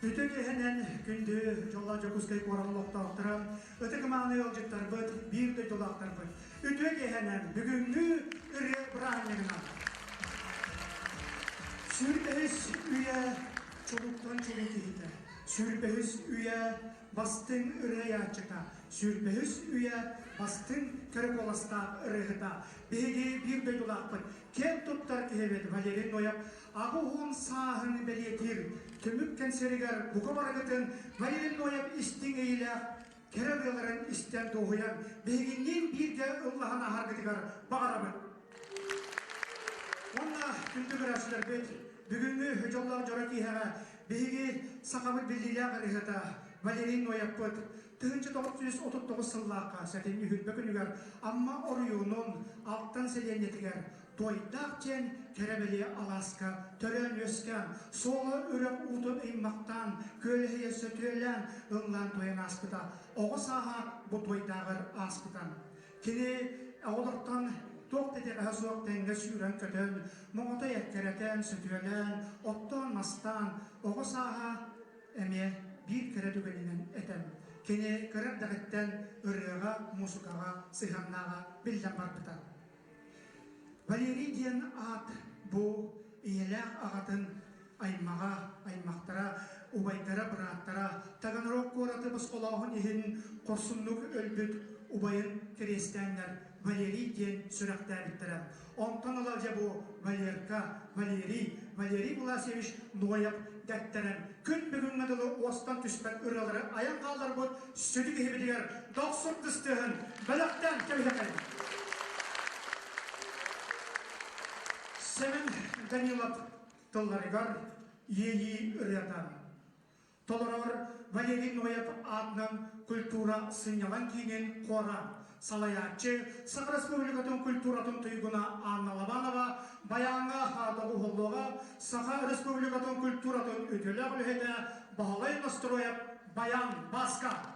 Үтүө киэһэнэн күндү дьоллоох Дьокуускай куорат олохтоохторо, ытык-мааны ыалдьыттарбыт, биир дойдулаахтарбыт. Үтүө киэһэнэн бүгүҥҥү ырыа бырааһынньыгынан Сүүрбэһис үйэ чулууттан чулуу киһитэ, сүүрбэһис үйэ бастыҥ ырыайааччыта, сүүрбэһис үйэ бастыҥ кэрэ куоластаах ырыаһыта, биһиги биир дойдулаахпыт, киэн туттар киһибит Валерий Ноев 80 сааһын бэлиэтиир түмүк кэнсиэригэр бука барыгытын Валерий Ноев истиҥ эйэлээх кэрэ ырыаларын истэн дуоһуйан биһигинниин бииргэ ыллаһан аһаргытыгар баҕарабыт. Уонна күндү көрөөччүлэрбит, бүгүҥҥү дьоллоох дьоро киэһэҕэ биһиги сахабыт биллиилээх ырыаһыта Валерий Ноевпыт 1939 сыллаахха сэтинньи үрбэ күнүгэр Амма оройуонун Алтан сэлиэнньэтигэр Туойдаах диэн кэрэ-бэлиэ алааска төрөөн-үөскээн, суола үрэх уутун ыймахтаан, күөлэһийэ сөтүөлээн, ыллаан-туойан ааспыта. Оҕо сааһа бу туойдааҕар ааспыта. Кини оҕолортон туох да итэҕэһэ суох тэҥҥэ сүүрэн-көтөн, моҕотой эккирэтэн, сөтүөлээн, оттоон-мастаан, оҕо сааһа эмиэ биир кэрэ түгэнинэн этэн, кини кыра эрдэҕиттэн ырыаҕа, муусукаҕа сыһыаннааҕа биллэн барбыта. Валерий диэн аат бу ийэлээх аҕатын аймаҕа, аймахтара, убайдара, бырааттара Таганрог куораты босхолооһун иһин хорсуннук өлбүт убайын кэриэстээннэр Валерий диэн сүрэхтээбиттэрэ. Онтон ыла дьэ бу Валерка, Валерий, Валерий Власьевич Ноев дэттэрэн күн бүгүҥҥэ дылы уостан түспэт ырыалары айан хаалларбыт сүдү киһибитигэр дохсун тыстыһын бэлэхтээн кэбиһэҕин. Сэмэн Данилов тылларыгар иэйии ырыата. Толорор Валерий Ноев аатынан культура сынньалаҥ киинин хора салайааччы Саха Республикатын культуратын туйгуна Анна Лобанова байааҥҥа доҕуһуоллуоҕа Саха Республикатын культуратын үтүөлээх үлэһитэ Баһылай Ностроев Баян Баска.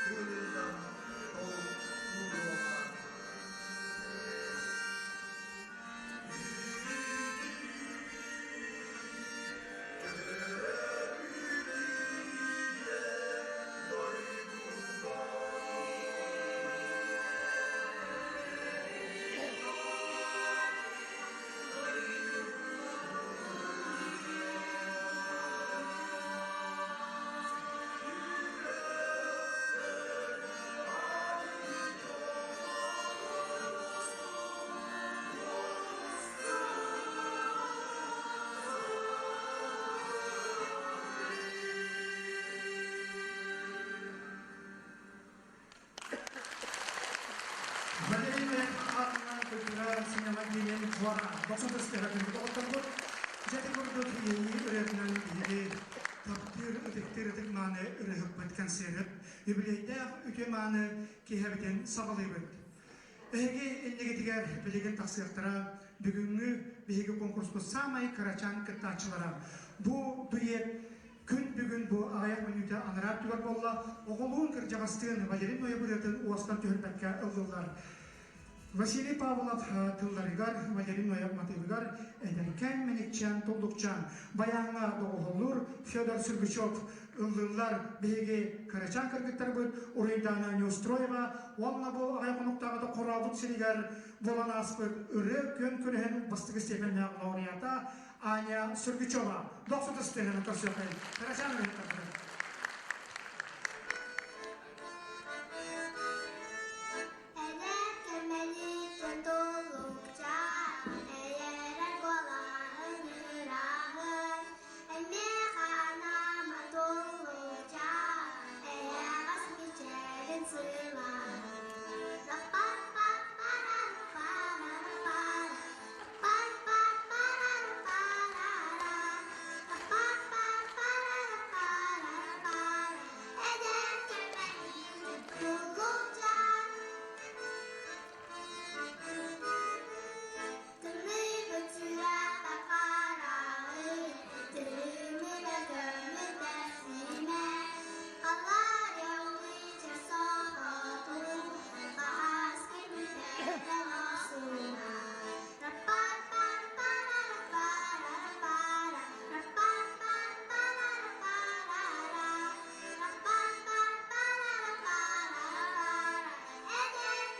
Тыынынан толук ууруоҕа. Валерий аатынан культура синема киинин хора 90 тыһа тоҕотторбут. Дьэти курдук иэйии ырыатынан биһиги таптыыр, ытыктыыр ытык мааны ырыаһыппыт концерт юбилейдээх үтүө мааны киэһэбитин саҕалыыбыт. Эһиги иннигитигэр билигин тахсыахтара бүгүҥҥү биһиги конкурспут саамай кырачаан кыттааччылара. Бу дуэт күн бүгүн бу аҕыйах мүнүүтэ анараа өттүгэр буолла. Оҕолуун кырдьаҕастыын Валерий Ноев ырыатын уостан түһэрбэккэ ыллылар. Василий Павлов тылларыгар, Валерий Ноев матыыбыгар эдэркээн мэникчээн туллукчаан баяҥҥа доҕуһуоллуур Федор Сергучев ыллыыллар. Биһиги кырачаан кыргыттарбыт Уруйдаана Неустроева уонна бу аҕыйах хонуктааҕыта Хорообут сиригэр буолан ааспыт ырыа күөн күрэһин бастакы степеннээх лауреата Аня Сергучева. Дохсутус тыһыны көрсүөххэйин. Кырачаан ырыһыттарбытын. Эдэр кэмэли тутулукча, эйэрэр буолаһын ырааһын, Эмиэхэ анаама туллукча, эйэҕэс мичээрин сылааһын. Па-па-па-па-ра-па-ра-па, па-па-па-ра-па-ра-ра, па-па-па-ра-па-ра-па, Эдэр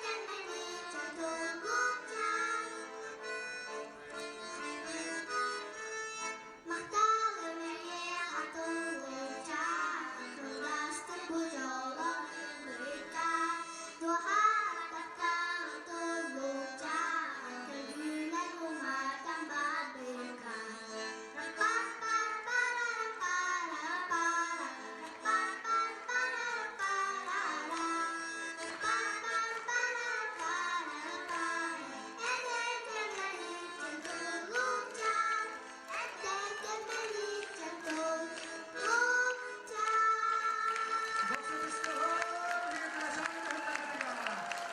кэмэли тутулукча.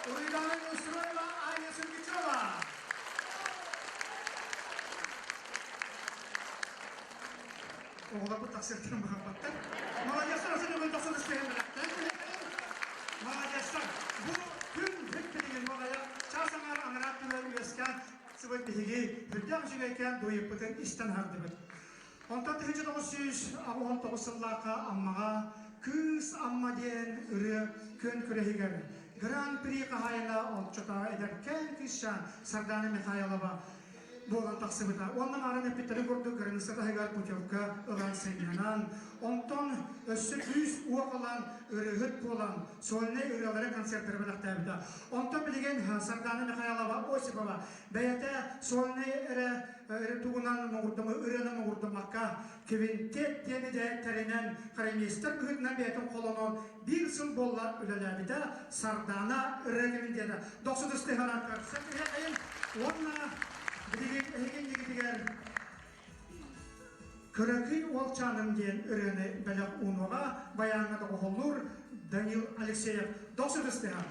Уруйдаана Неустроева, Аня Сергучева. Оҕолорбут тахсыахтарын баҕарбаттар. Молодецтар, асы бүгүн тахсан истэһин Молодецтар. Бу күн бүт билигин моҕайа чаас аҥаар анараа түгэн үөскээн сыбыт биһиги үрдээх үчүгэйкээн дуйуппутун истэн аһардыбыт. Онтон 1989 сыллаахха Аммаҕа Кыыс Амма диэн ырыа күөн күрэһигэр Гран-при хаһаайына оччотооҕу эдэркээн кыысчаан Сардаана Михайлова буолан тахсыбыта. Уонна мааран эппиттэрин курдук граница таһыгар путевка ылан сынньанан, онтон өссө күүс-уох ылан ырыаһыт буолан сольнай ырыалары концерттары бэлэхтээбитэ. Онтон билигин Сардаана Михайлова Осипова бэйэтэ сольнай эрэ тугунан муҥурдамы ырыаны муҥурдаммакка квинтет диэн идэ тэринэн хормейстер быһыытынан бэйэтин холонон биир сыл буолла үлэлээбитэ. Сардаана ырыа квинтета дохсутус тыһанан көрсөн түһэҕин уонна билигин эһиги иннигитигэр Кыракый уолчааным диэн ырыаны бэлэх уунуоҕа баяҥҥа доҕуһуоллуур Данил Алексеев дохсутус тыһан.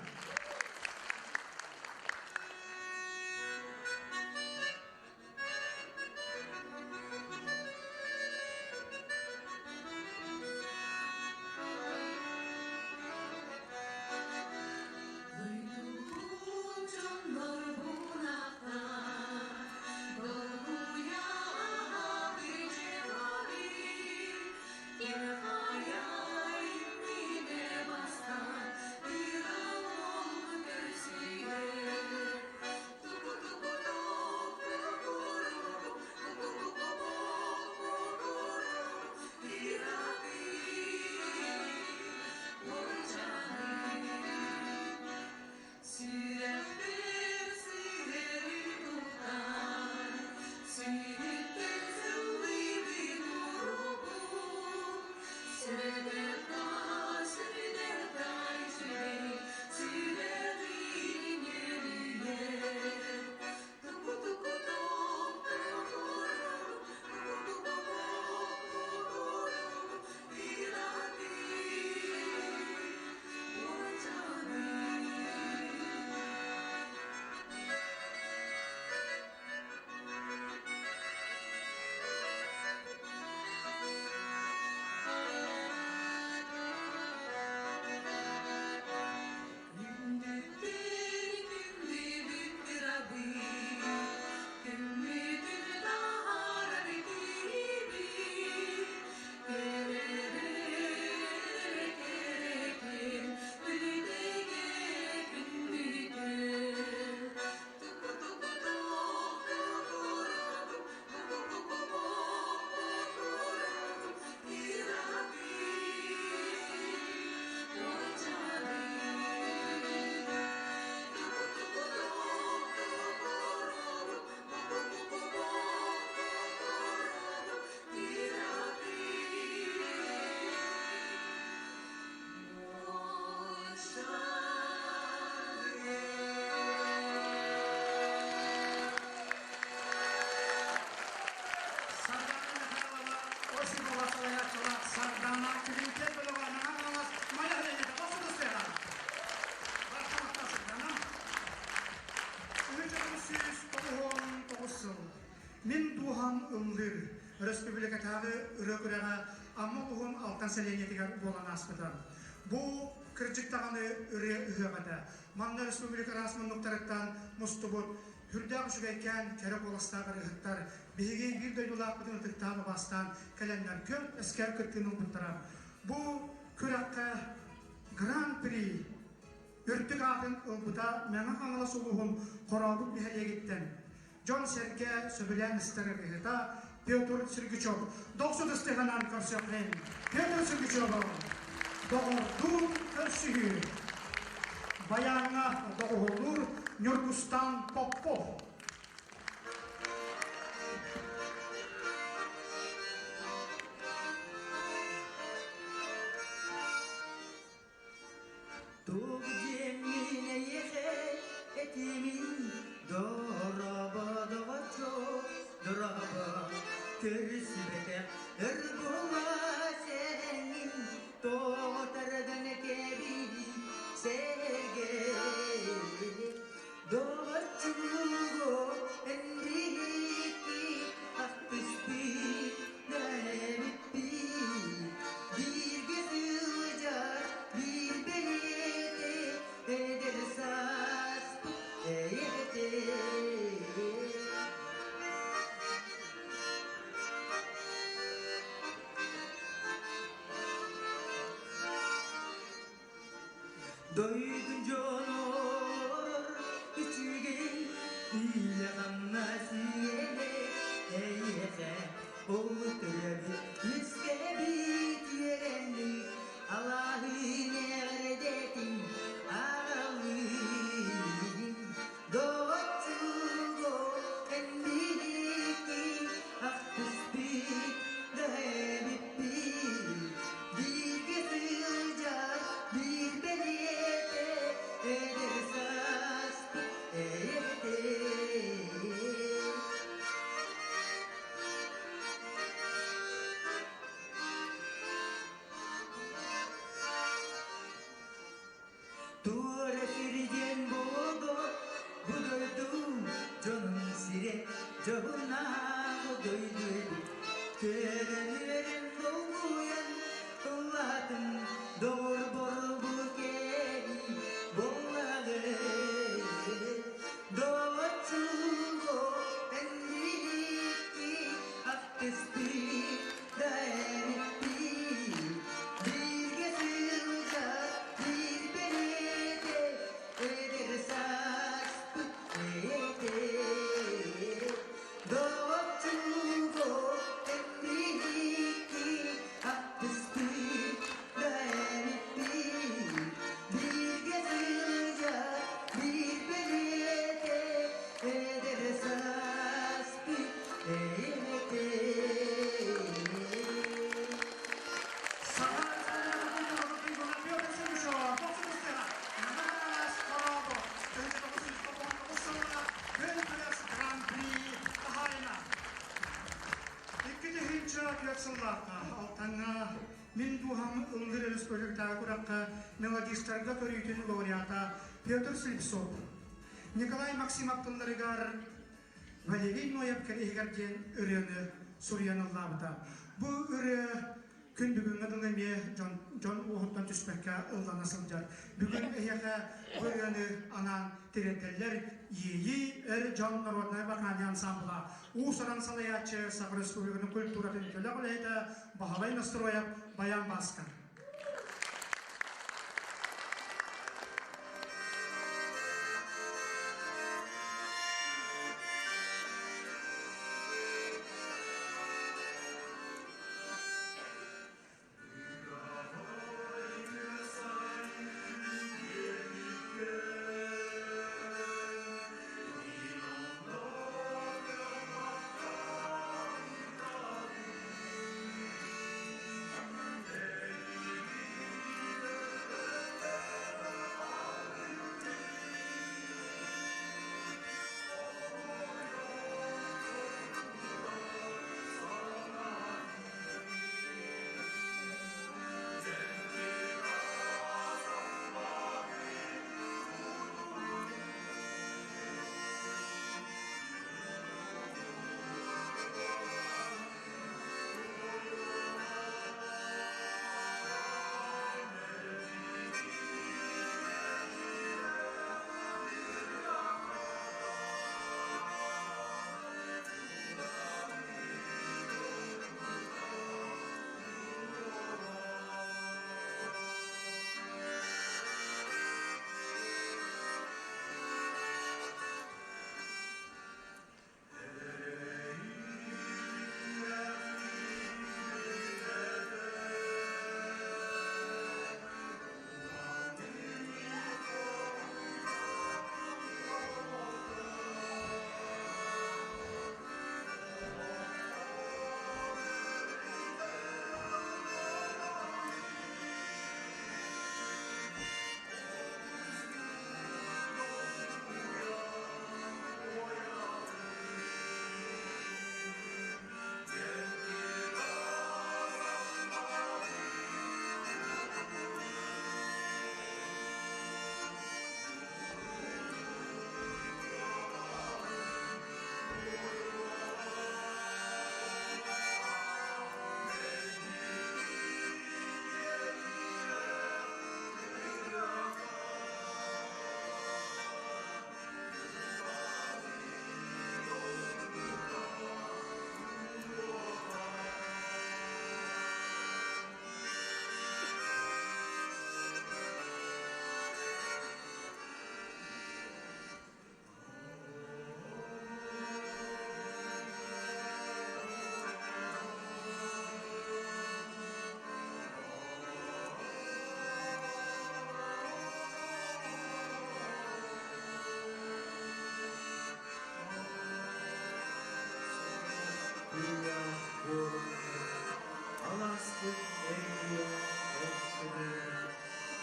сэлиэнньэтигэр буолан ааспыта. Бу кырдьык даҕаны ырыа ыһыах этэ. Манна республика араас муннуктарыттан мустубут Үрдээх үчүгэйкээн кэрэ куоластаах ырыаһыттар биһиги биир дойдулаахпытын ытыктаан убаастаан кэлэннэр көр эскэр кыттыыны ылбыттара. Бу күрэххэ Гран-при үрдүк аатын ылбыта Мэҥэ Хаҥалас улууһун Хорообут нэһилиэгиттэн дьон-сэргэ сөбүлээн истэр ырыаһыта Петр Сергучев. Дохсун ыстыһанан көрсөххин Петр Сергучеву доҕордуу көрсүһүү. Баяҥҥа доҕуһуоллуур Ньургустан Попов. Туох диэммин эйиэхэ этимин дорообо доҕоччуок дорообо көрсүбэтэх өр буола сэҥҥин тоҕо тардан этэбин сэргэй доҕоччугу эн биһикки ахтыспыт эбиппит бииргэ сылдьар биир бэлиэтэ эдэр сааспыт эйэтэ. Дойдун дьонор үчүгэй үлэ-хамнас үөнэ эйиэхэ ол төрөбүт үөскээбит үөрэммит алааһын эҕэрдэтин аҕалыын доҕоччуго эн биһикки ахтыспыт да эбиппит бииргэ сылдьар биир бэлиэтэ эдэр сааспыт эйэтэ. Туора сирдиэн буолуо бу дойду дьонун сирэ дьоһуннаах дойду эбит. Көрөн үөрэн долгуйан ыллаатым доҕорбор бу кэри буоллаҕы. Доҕоччуго эн биһикки ахтыспыт да эбиппит. Бииргэ сылдьар биир бэлиэтэ эдэр сааспыт эйэтэ. Доҕоччуго эн биһикки ахтыспыт да эбиппит. Бииргэ сылдьар биир бэлиэтэ эдэр сааспыт эйэтэ. Саха Республикатын Петр Сергучев, Дохсун ыстыһа, Мэҥэ Хорообут, 1999 сылга Күн күрэс Гран-при хаһаайына. 2004 сыллаахха Алтаҥҥа Мин дууһам ыллыыр өрөспүүбүлүкэтээҕи күрэххэ мелодистарга көрүүтүн лауреата Петр Слепцов, Николай Максимов тылларыгар Валерий Ноев кэриэһигэр диэн ырыаны суруйан ыллаабыта. Бу ырыа күн бүгүҥҥэ дылы эмиэ дьон, дьон уоһуттан түспэккэ ыллана сылдьар. Бүгүн эһиэхэ бу ырыаны анаан тириэрдэллэр Иэйии эр дьон народнай вокальнай ансамбла уус-уран салайааччы Саха Республикатын культуратын үтүөлээх үлэһитэ Баһылай Настроев Баян Баскар.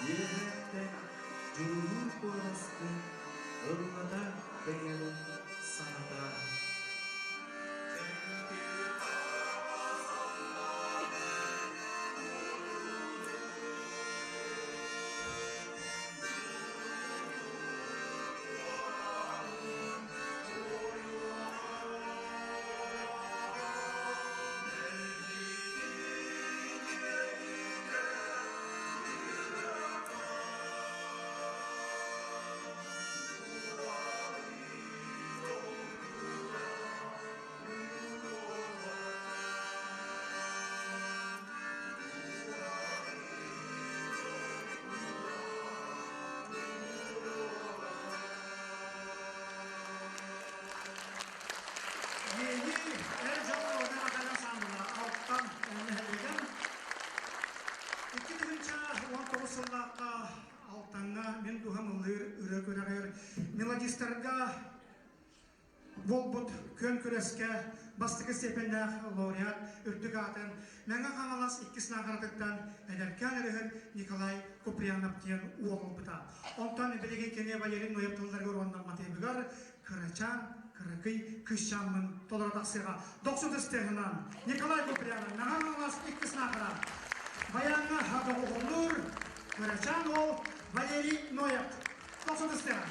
Үөһэттэн дьулуур куоласкын ыллата бэйэҕин саната. Иэйии эр дьон уонна Наталья Александровна Алтан нэһилиэгин 2019 сыллаахха Алтаҥҥа мин дууһам ыллыыр ырыа күрэҕэр мелодистарга буолбут күөн күрэскэ бастакы степеннээх лауреат үрдүк аатын Мэҥэ Хаҥалас иккис нааҕаратыттан эдэркээн ырыһыт Николай Куприянов диэн уол ылбыта. Онтон билигин кини Валерий Ноев тылларыгар уонна матыыбыгар кырачаан кыракый кыысчааммын толоро тахсыаҕа. Дохсун тыстыаһынан Николай Куприянов Мэҥэ Хаҥалас иккис наахара баяҥҥа доҕуһуоллуур кырачаан уол Валерий Ноев. Дохсун тыстыаҕа.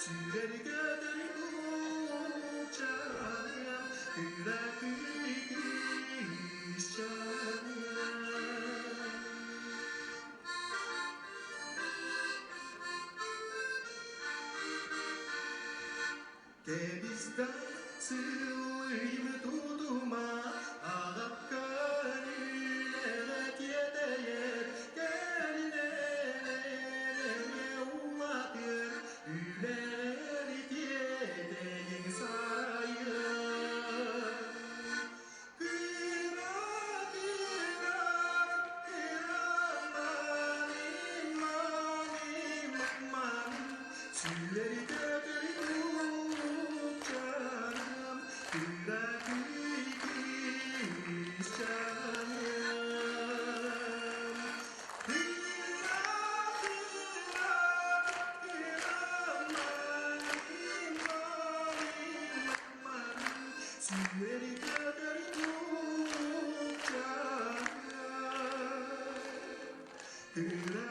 Сүүрэргэ учаныам, Кэбистэ сылыйым тутума, аҕаккан үлэҕэ тиэтэйэр, кэлинэн эмиэ улаатыар, үлэҕэр тиэтэйиҥ сарайыар. Кыра, кыра, кыра, мани, мани, мани, сүүрэр көтөр туучанам, кыра кыысчаанам. Кыра, кыра, кыра, мани, мани, мани, сүүрэр көтөр туучанам. Кыра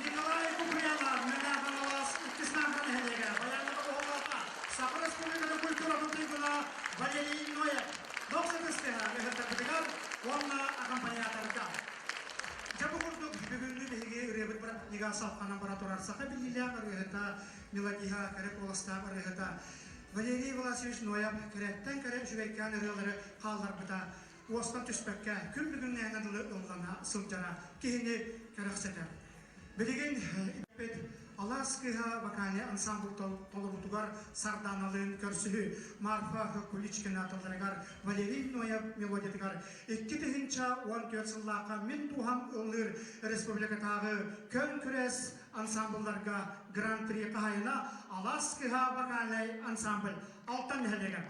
Николай Куприянов, Мэҥэ Хаҥалас иккис наахан нэһилиэгэ, Баянова Оһолоото, Саха Республикатын культуратын туйгуна Валерий Ноев, Дохсо тыстыһа ыһыктарбытыгар уонна аккомпаниаторга. Дьэ бу курдук бүгүҥҥү биһиги ырыабыт бырааһынньыга салҕанан бара турар саха биллиилээх ырыаһыта, мелодиһа, кэрэ куоластаах ырыаһыта Валерий Власович Ноев кэрэттэн кэрэ үчүгэйкээн ырыалары хаалларбыта уостан түспэккэ күн бүгүҥҥээҥҥэ дылы ыллана сылдьара киһини кэрэхсэтэр. Билигин эппит Алаас кыыһа вокальнай ансамбль толоруутугар Сардааналыын көрсүһүү Марфа Куличкина тылларыгар Валерий Ноев мелодиятыгар 2014 сыллаахха Мин дууһам ыллыыр республикатааҕы көн күрэс ансамблларга гран-при хаһайына Алаас кыһа вокальнай ансамбль Алтан нэһилиэгэ.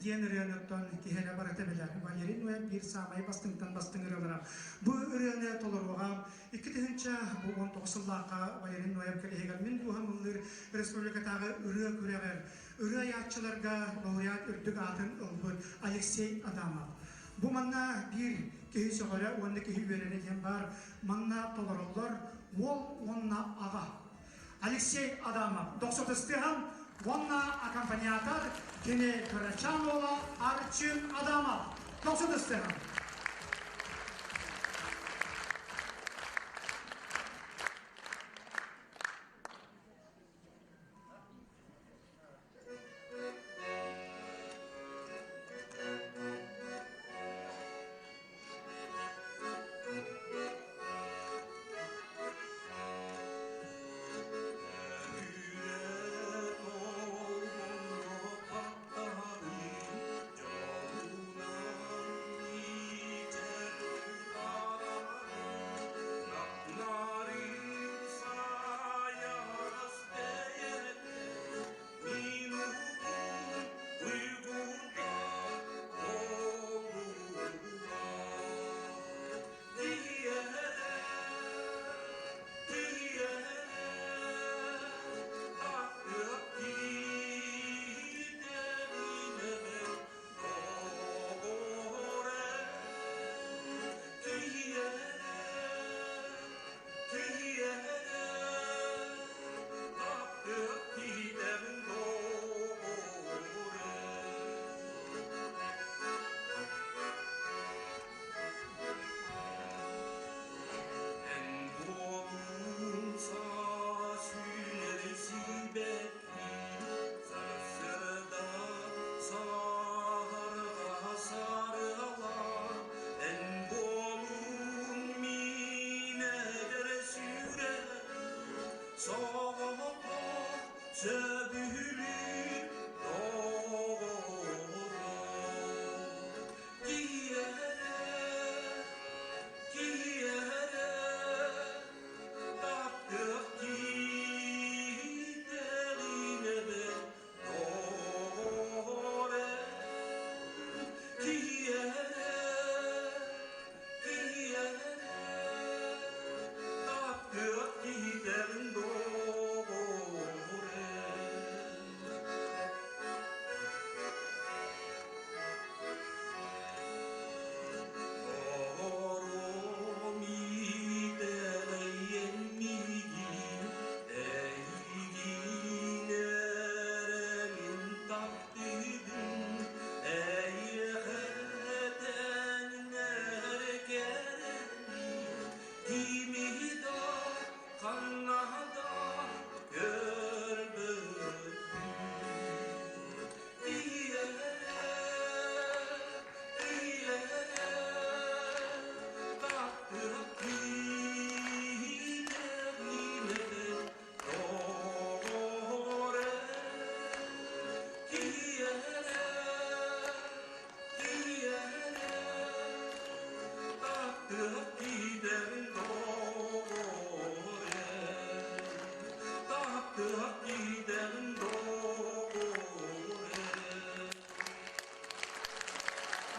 Диэн ырыаныттан киһи эрэ барыта билэр. Валерий Ноев биир саамай бастыҥтан бастыҥ ырыалара. Бу ырыаны толоруоҕа 2019 сыллаахха Валерий Ноев кэлиһигэр мин дууһам ыллыыр республикатааҕы ырыа күрэҕэр ырыа айааччыларга лауреат үрдүк аатын ылбыт Алексей Адамов. Бу манна биир киһи сөҕөрө уонна киһи үөрэрэ диэн баар. Манна толороллор уол уонна аҕа. Алексей Адамов дохсотыстыһан уонна аккомпаниатор кини кырачаан уола Арчын Адамов дохсотыстыһан.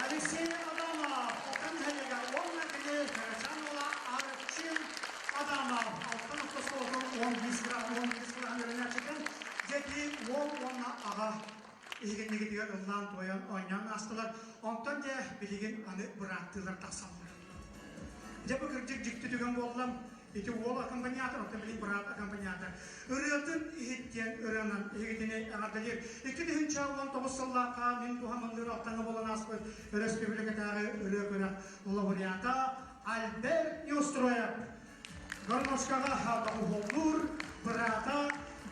Алексей Адамов, Алтан Нэһилиэгэ уонна кини Кырачаан уола Арчын Адамов Алтан ортосуолун 11 грамм үөрэнээччитин дьэки уол уонна аҕа иһигиннигитигэр ыллаан туойан оонньоон аастылар. Онтон дьэ билигин аны бырааттыылар тахсаллар. Дьэ бу кырдьык дьикти түгэн буолла. Ити уол аккомпаниатор, оттон билигин быраат аккомпаниатор. Ырыатын иһит диэн ырыанан иһигитини эҕэрдэлиир. 2019 сыллаахха мин туһамыллыыр алтаҥа буолан ааспыт өрөспүүбүлүкэтээҕи ырыа күрэх лауреата Альберт Неустроев. Гармошкаҕа доҕуһуоллуур быраата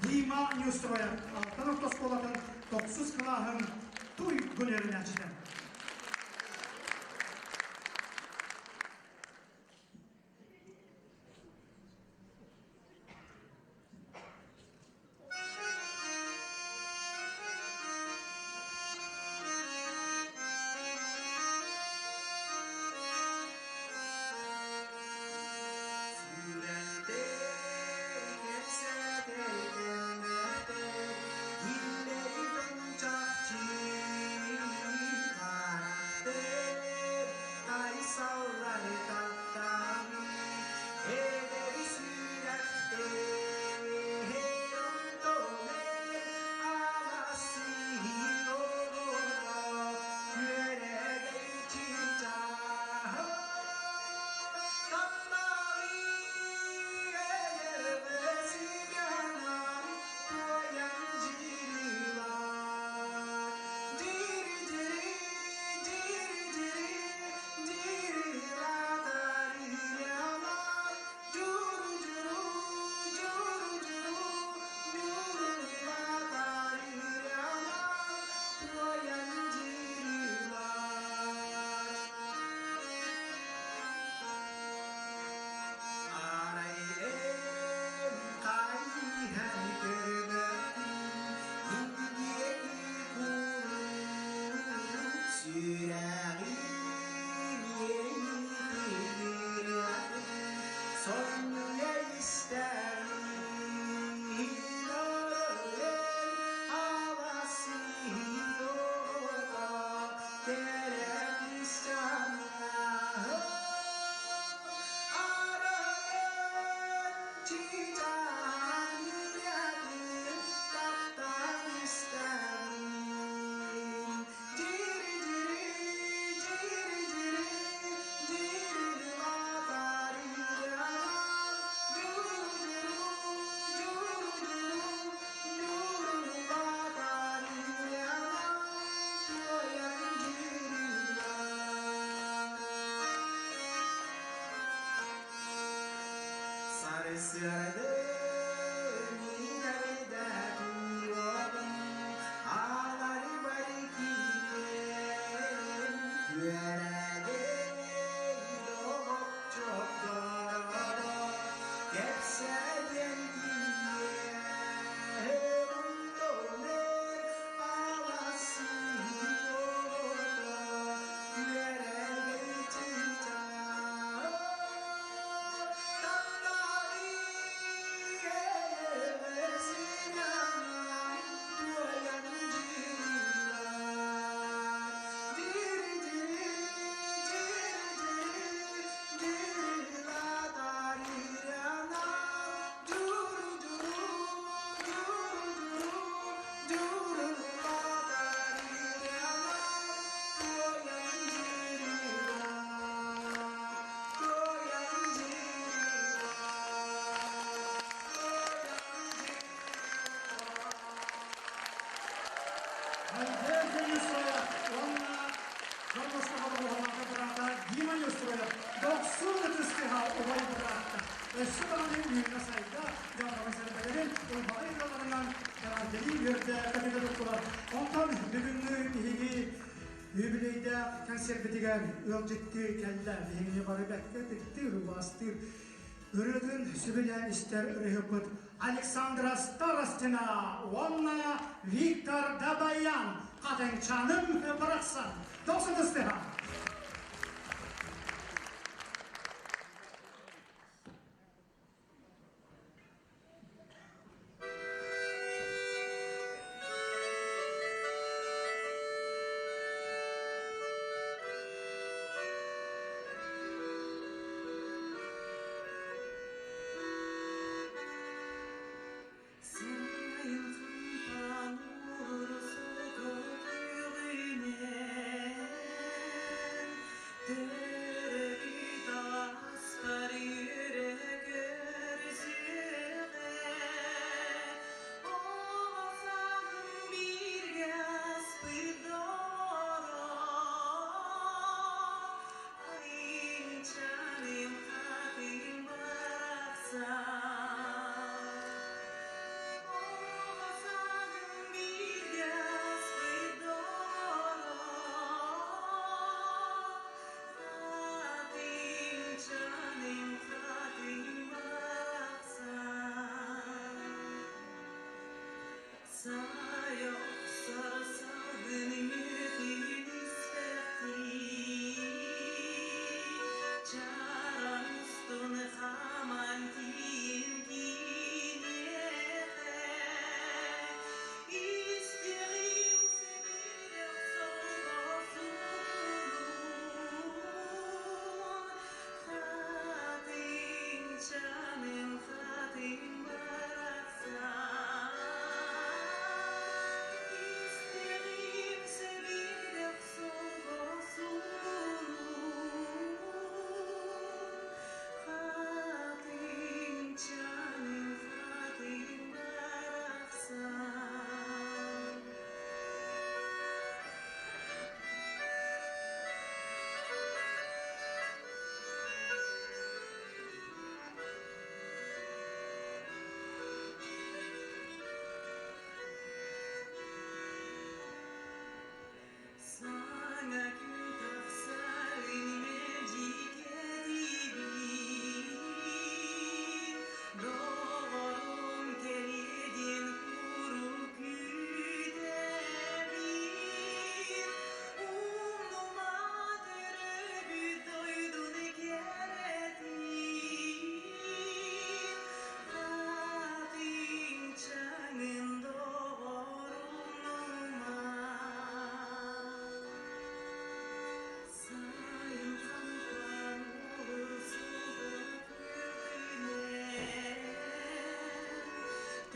Дима Неустроев Алтан орто оскуолатын тохсус кылааһын туйгун үөрэнээччитэ. Сүрэхтэр кэпсэтэр кэмнэтэ, Иллэри дьон чахчы. Сүрэҕим иэйиитин ырыатын сонньуйа истэҕин Оройун аласыйыта кэрэ кыысчаана Арайын чыычааҕын ырыатын таптаан истэҕин Дьири-дьири, дьири-дьири, дьири-латарыйалар, дьуру-дьуру, дьуру-дьуру, дьуру-латарыйалар, туойан дьирилэр. Сарсыарды миинэрдэ туруобун, аалары бары киирэн, күөрэгэй доҕоччуктарга кэпсэтэн тиийэн, онтон алассыйыта күөрэгэй чыычаах Альберт Юсуев уонна Дьон бороҕоноото быраата Дима Юсуев дохсун ытыстыһа убай быраатта. Өссө даҕаны үүнэ-сайда дьарҕамсэрбэлэрин ылбаҕай ырыаларынан эҕэрдэлии үөрдэ көтүтэ туттулар. Онтон бүгүҥҥү биһиги юбилейдээх концерпитигэр ыалдьыттыы кэллэ. Биһигини бары бэккэ ытыктыыр, убаастыыр ырыатын сөбүлээн истэр ырыаһыппыт Александра Старостина уонна Виктор Дабаян Хатыҥчаным барахсан. Дохсун ыстыһа!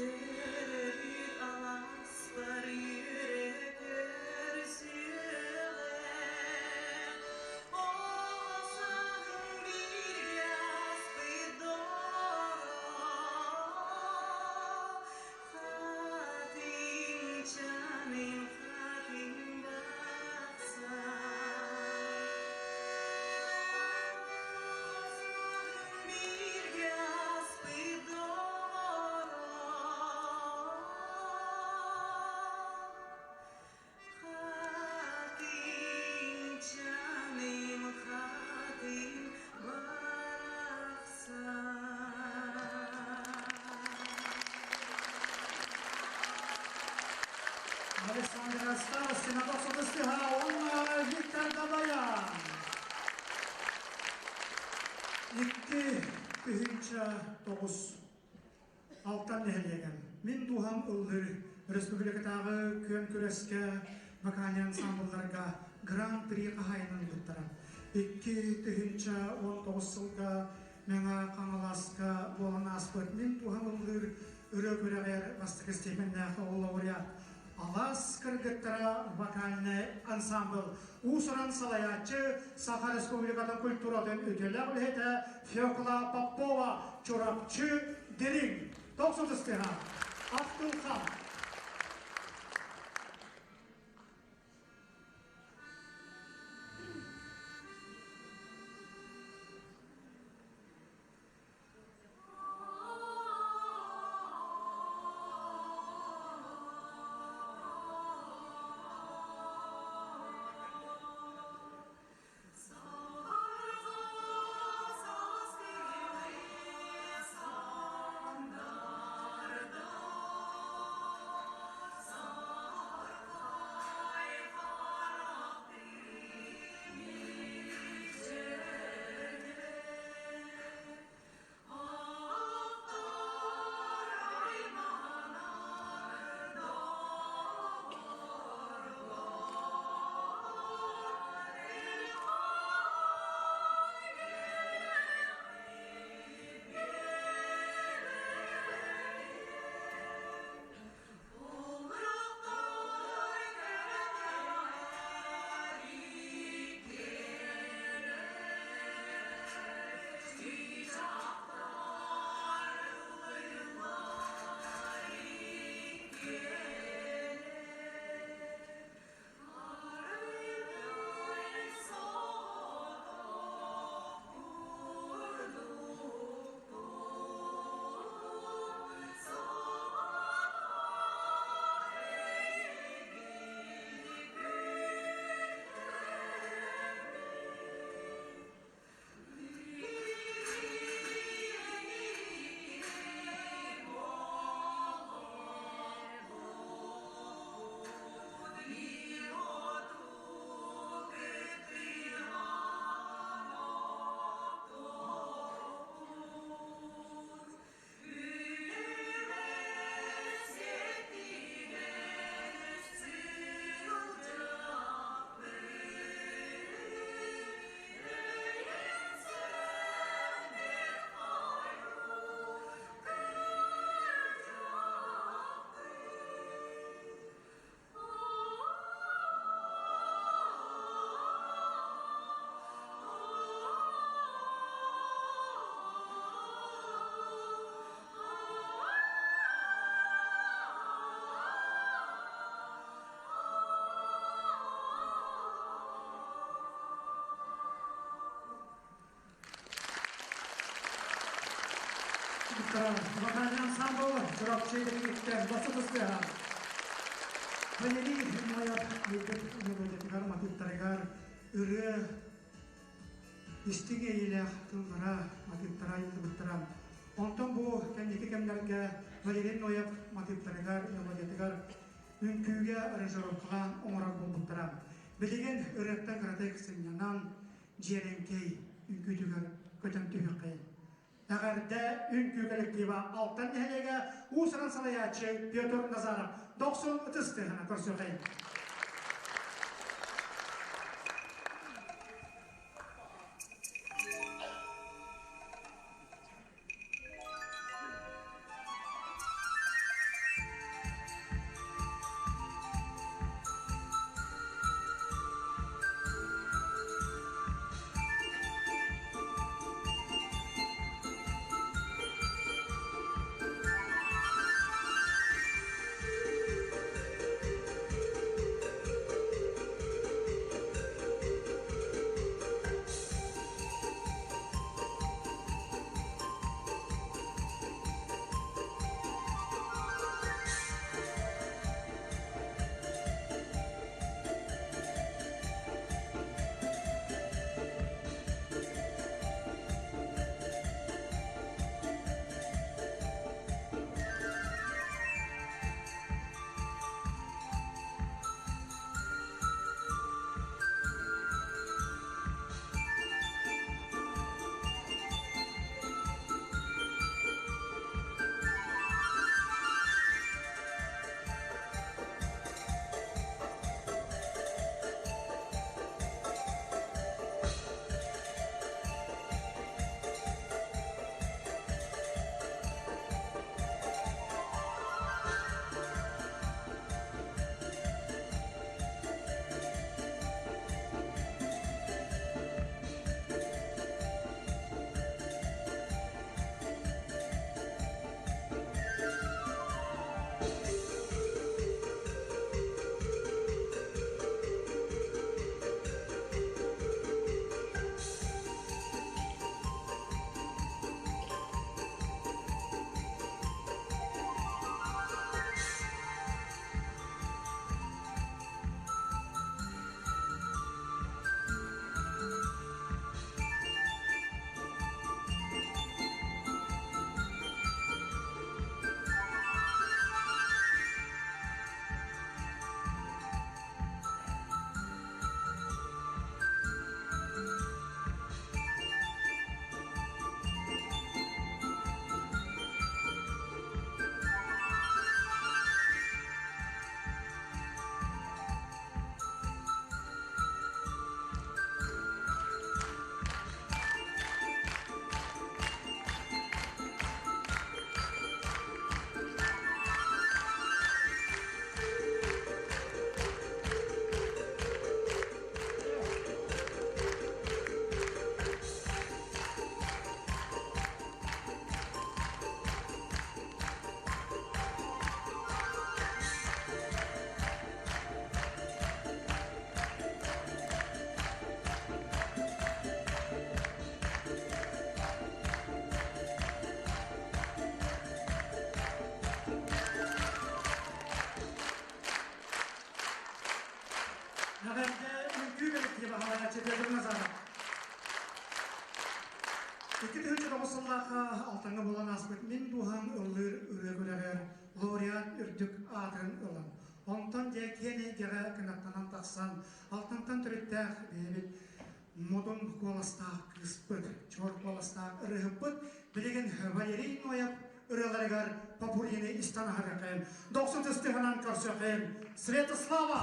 Төрөөбүт алааспар үөрэ көрсүөҕэ. Оҕо сааһым бииргэ ааспыт доҕоро. Хатыҥ чаным хатыҥ бахсан. Бииргэ ааспыт доҕоро. Хатыҥ чаным хатыҥ барахсан. Александра Старостина Босодыстыха уонна Виктор Дабаян. 2009 Алтан нэһилиэгэр Мин дууһам ыллыыр республикатааҕы күөн күрэскэ вокальнай ансамблларга гран-при хаһаайынын ылбыттара. 2019 сылга Мэҥэ Хаҥаласка буолан ааспыт Мин дууһам ыллыыр ырыа күрэҕэр бастакы степеннээх лауреат Алаас кыргыттара вокальнай ансамбл уус-уран салайааччы Саха Республикатын культуратын үтүөлээх үлэһитэ Фекла Попова Чурапчы Дириҥ Тохсутустыһа Ахтылхан. Вокальный ансамбл Чурапчы Дириҥиттэн Босодыстыха. Валерий Ноев ыйбыт мелодиятыгар, матыыптарыгар ырыа истиҥ иэйиилээх тыллара, матыыптара айыллыбыттара. Онтон бу кэнники кэмнэргэ Валерий Ноев матыыптарыгар, мелодиятыгар үҥкүүгэ аранжировкалаан оҥорор буолбуттара. Билигин ырыаттан кыратык сынньанан, дьиэрэҥкэй үҥкүүтүгэр көтөн түһүөххэйин. Эҕэрдэ үҥкүү коллектива Алтан нэһилиэгэ уус-уран салайааччы Петр Назаров дохсун ытыс тыаһына көрсүөххэйин. сыллаахха Алтаҥҥа буолан ааспыт Мин дууһам ыллыыр ырыа күрэҕэр лауреат үрдүк аатын ылан, онтон дьэ киэн эйгэҕэ кынаттанан тахсан, Алтантан төрүттээх бэйэбит модун куоластаах кыыспыт, чуор куоластаах ырыаһыппыт билигин Валерий Ноев ырыаларыгар попуррины истэн аһарыахайын, дохсун тыстыһынан көрсүөххэйин Святослава!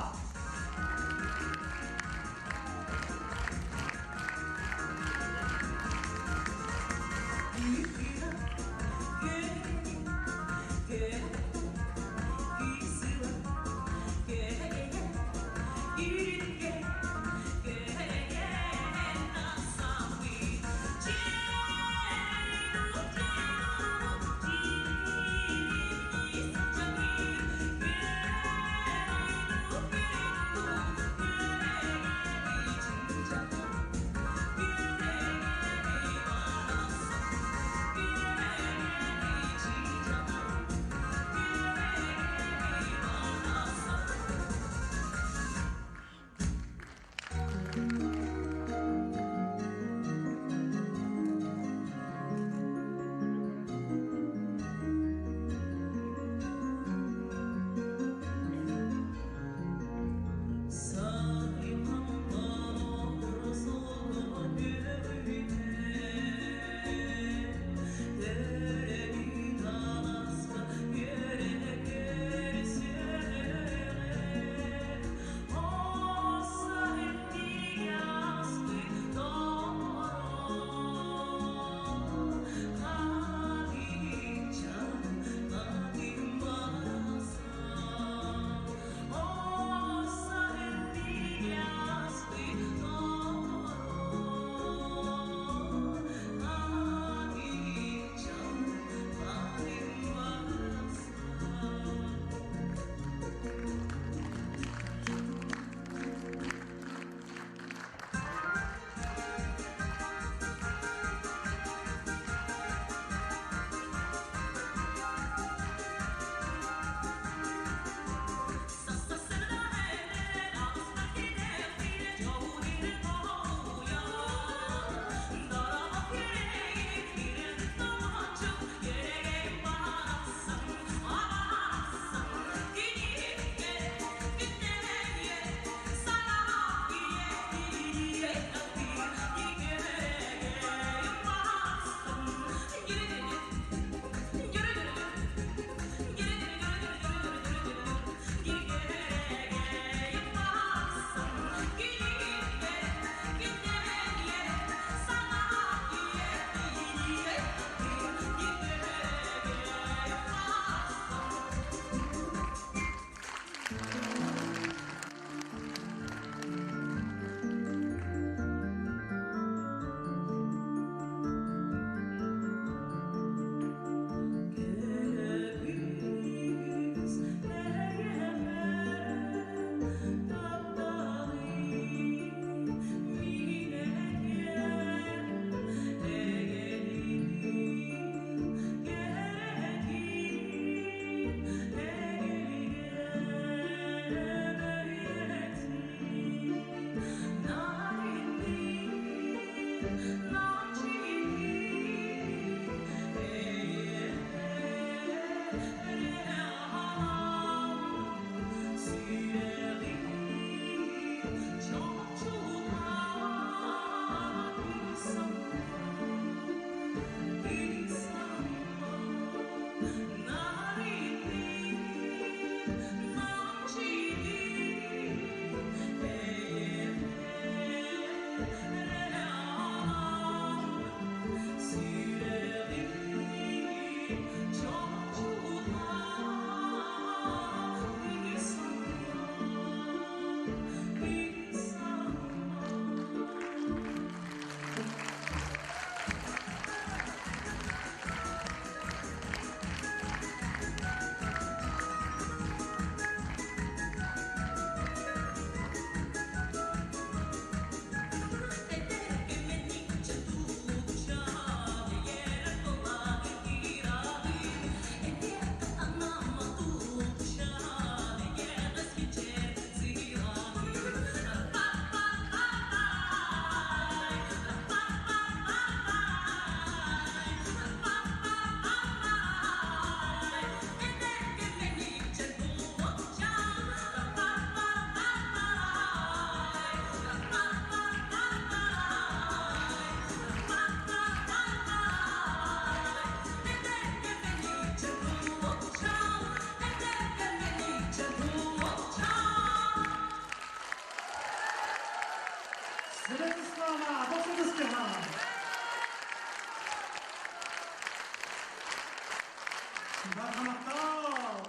Бархамахтал!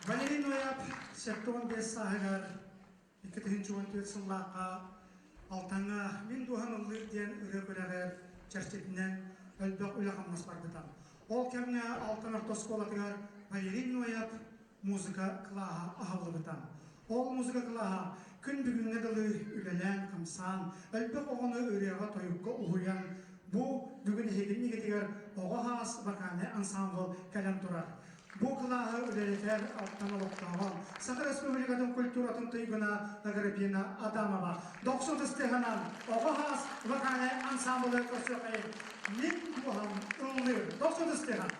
Валерий Нояп 75 сааһыгар 2014 сыллаахха Алтаҥҥа Мин дууһам ыллыыр диэн ырыа күрэҕэр чэрчитинэн элбэх үлэ-хамнас барбыта. Ол кэмҥэ Алтан орто оскуолатыгар Валерий Ноев музыка кылааһа аһыллыбыта. Ол музыка кылааһа күн бүгүҥҥэ дылы үлэлээн-хамсаан, элбэх оҕону ырыаҕа-тойукка уһуйан, бу бүгүн эһигиннигитигэр Оҕо хаас вокальнай ансамбл кэлэн турар. Бу кылааһы үлэлэтэр Алтан олохтооҕо, Саха Республикатын культуратын туйгуна Агриппина Адамова. Дохсун тыстыһынан Оҕо хаас вокальнай ансамблы көрсүөххэйин. Мин дууһам ыллыыр. Дохсун тыстыһан.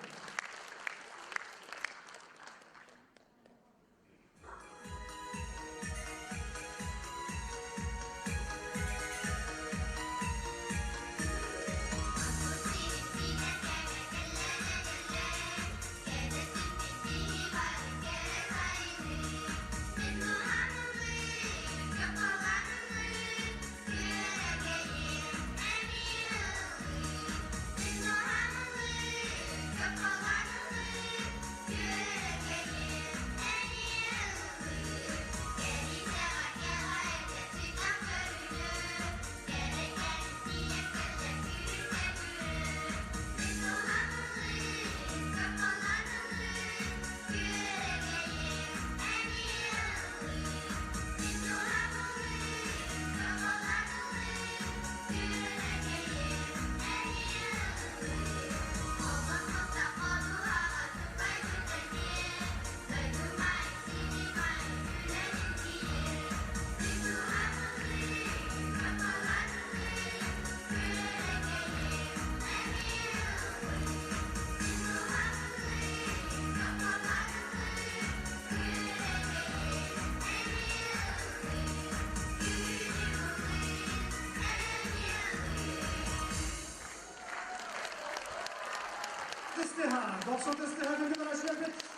Тыстыһа, дохсун тыстыһа күндү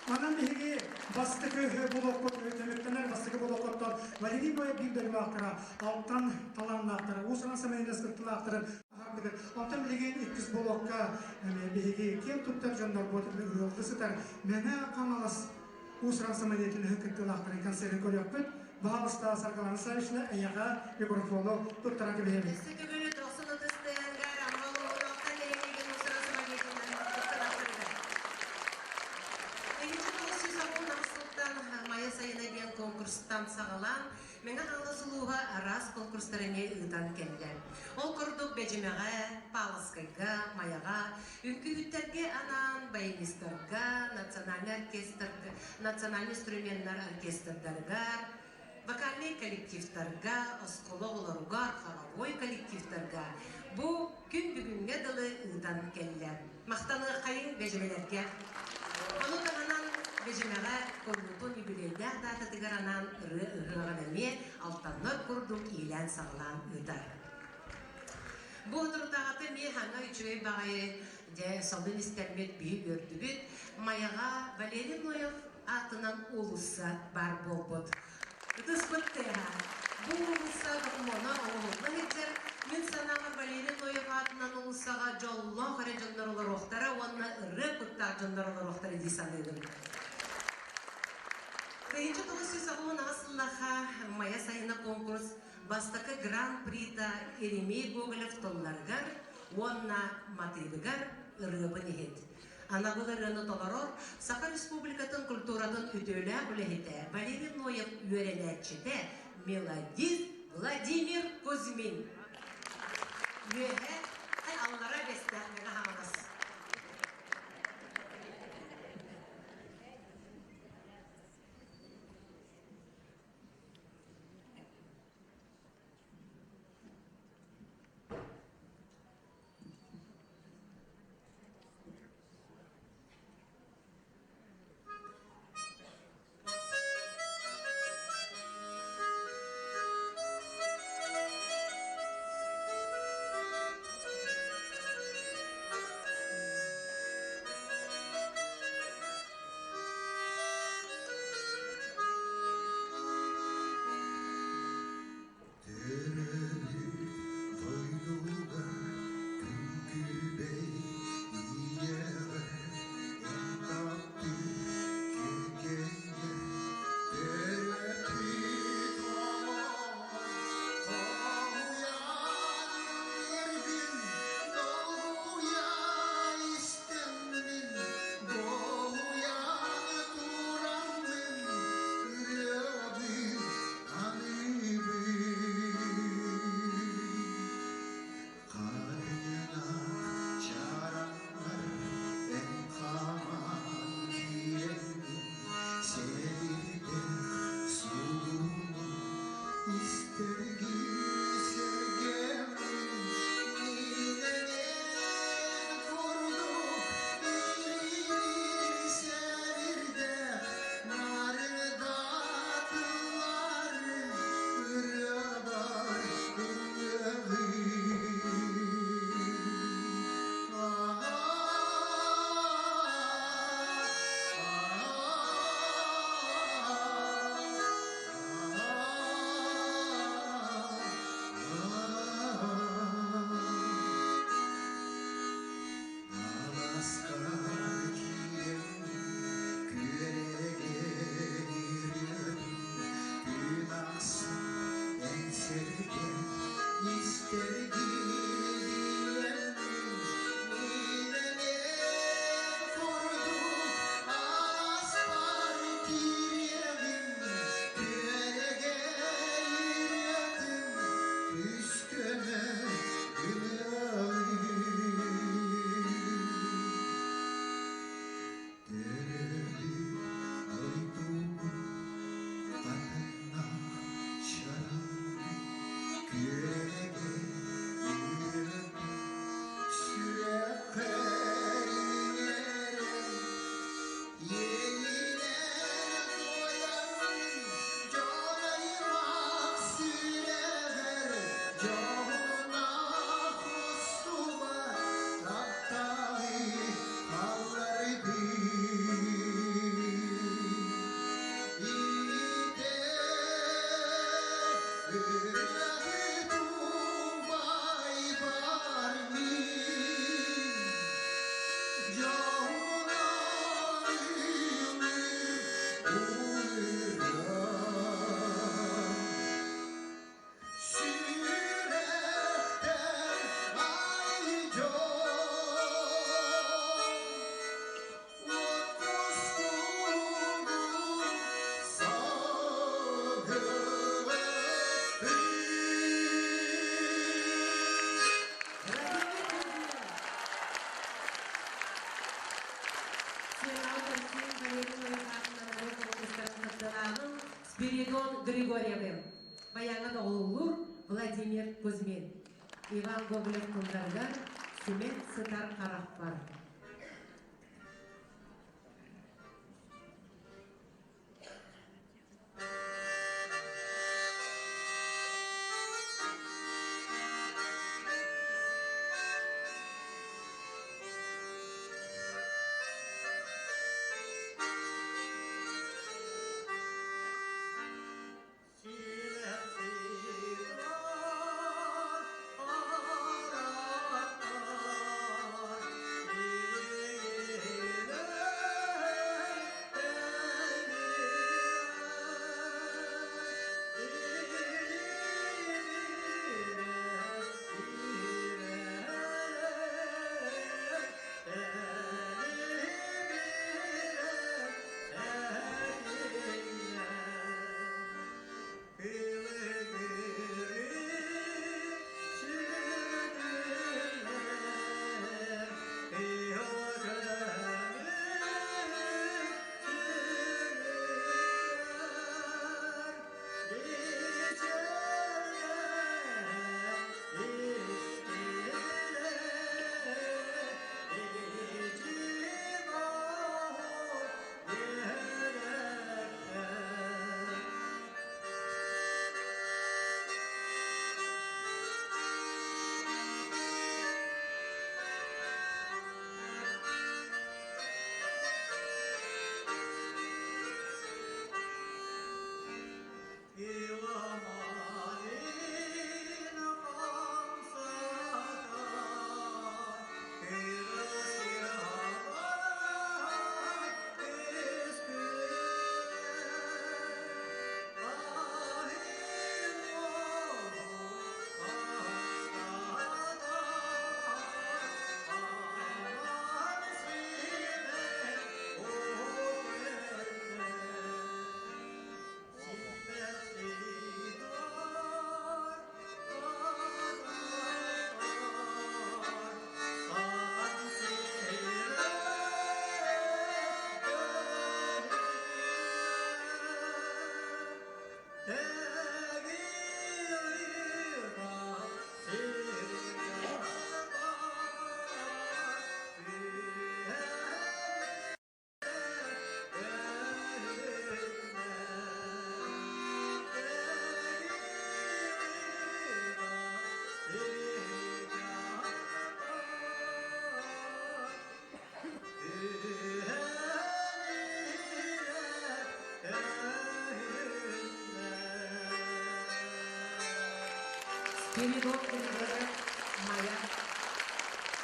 Манан биһиги бастакы блокпут түмүктэнэр бастакы блокоттон Валерий Боев биир дойдулаахтара, алтан талааннаахтара, уус-уран самайынас кыттыылаахтарын аһардыгыт. Онтон билигин иккис блокка биһиги киэн туттар дьоннорбут ыалды сытар Мэҥэ Хаҥалас уус-уран самодеятельноһын кыттыылаахтарын концерын көрүөхпүт. Баһаалыста Саргылана Саввична эйиэхэ микрофону туттаран кэбиһэбит. Өссө төгүл дохсун ытыстыһаргар Амма улууһун нэһилиэгин уус-уран самодеятельноһын кыттыылаахтарыгар. 1998 сылтан Майа сайына диэн конкурстан саҕалаан Мэҥэ Хаҥалас улууһа араас конкурстары эмиэ ыытан кэллэ. Ол курдук Бэдьимэҕэ, Павловскайга, Майаҕа, үҥкүүһүттэргэ анаан баянистарга, национальнай оркестрга, национальнай инструменнар оркестрдарыгар, вокальнай коллективтарга, оскуола оҕолоругар, хоровой коллективтарга бу күн бүгүҥҥэ дылы ыытан кэллэ. Махтаныаххайыҥ бэдьимэлэргэ. Ону таһынан Бэдьимэҕэ куруутун юбилейдаах даататыгар анаан ырыа ыһыаҕын эмиэ алтаннар курдук иилээн-саҕалаан ыытар. Бу соторутааҕыта эмиэ хаҥа үчүгэй баҕайы дьэ сонун истэммит биһи үөрдүбүт. Майаҕа Валерий Ноев аатынан уулусса баар буолбут. Ытыспыт тыаһа. Бу уулусса докумуона оҥоһулла сылдьар. Мин санаабар Валерий Ноев аатынан уулуссаҕа дьоллоох эрэ дьоннор олоруохтара уонна ырыа куттаах дьоннор олоруохтара дии саныыбын. 1998 сыллаахха Майа сайына конкурс бастакы гран-прита Еремей Гоголев тылларыгар уонна матыыбыгар ырыабын иһит. Анабыл ырыаны толорор Саха Республикатын культуратын үтүөлээх үлэһитэ Валерий Ноев үөрэнээччитэ, мелодист Владимир Кузьмин. Үөһэ аллара бэстээх Мэҥэ Хаҥалас. Сүрэхтэн айдьон, Отпускугун сагылыппын. Владимир Кузьмин. Сыанаҕа көрсүөн Валерий Ноев аатынан конкурстарын кыттыылааҕын Спиридон Григорьевы. Баяҥҥа доҕуһуоллуур Владимир Кузьмин. Иван Гоголев тылларыгар Сүмэт сытар харахпар. Спиридон Григорьев Майа.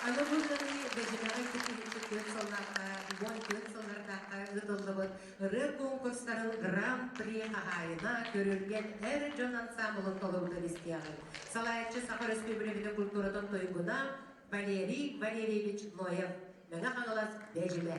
Аны бу ырыаны Бэдьимэҕэ 2004 сыллаахха, 14 сыллардаахха ыытыллыбыт ырыа конкурстарын Гран-при хаһаайына Көрүлгэн эр дьон ансаамбылын толоруутун истиэҕиҥ. Салайааччы Саха Өрөспүүбүлүкэтин культуратын туйгуна Валерий Валерьевич Ноев, Мэҥэ Хаҥалас, Бэдьимэ.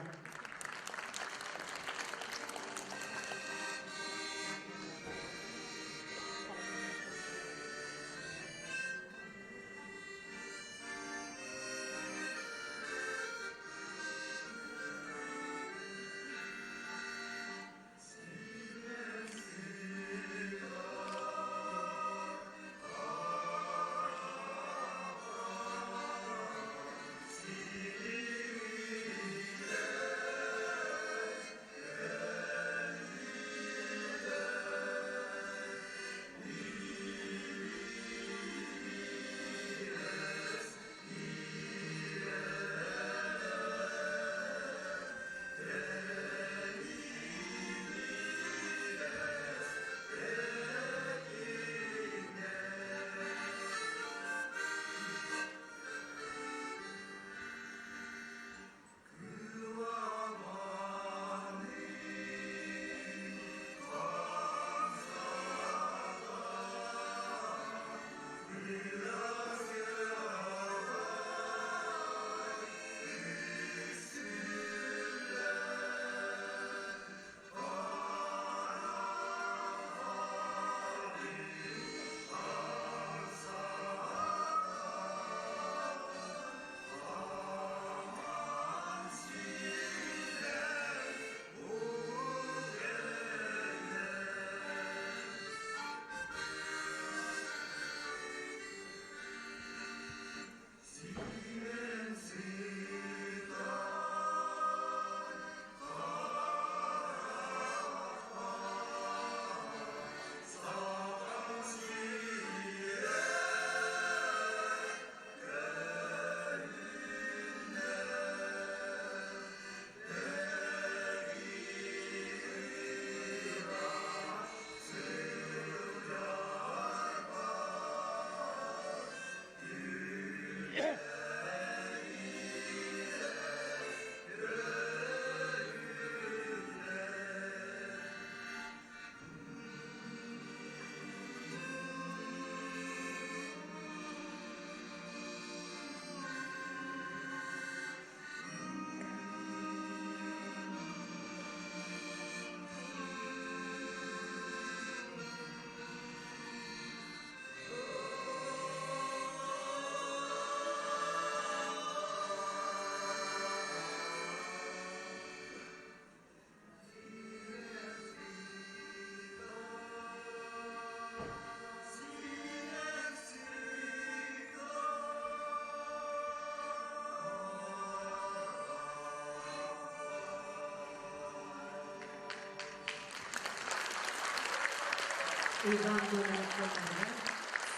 Иван Гоголев тылларыгар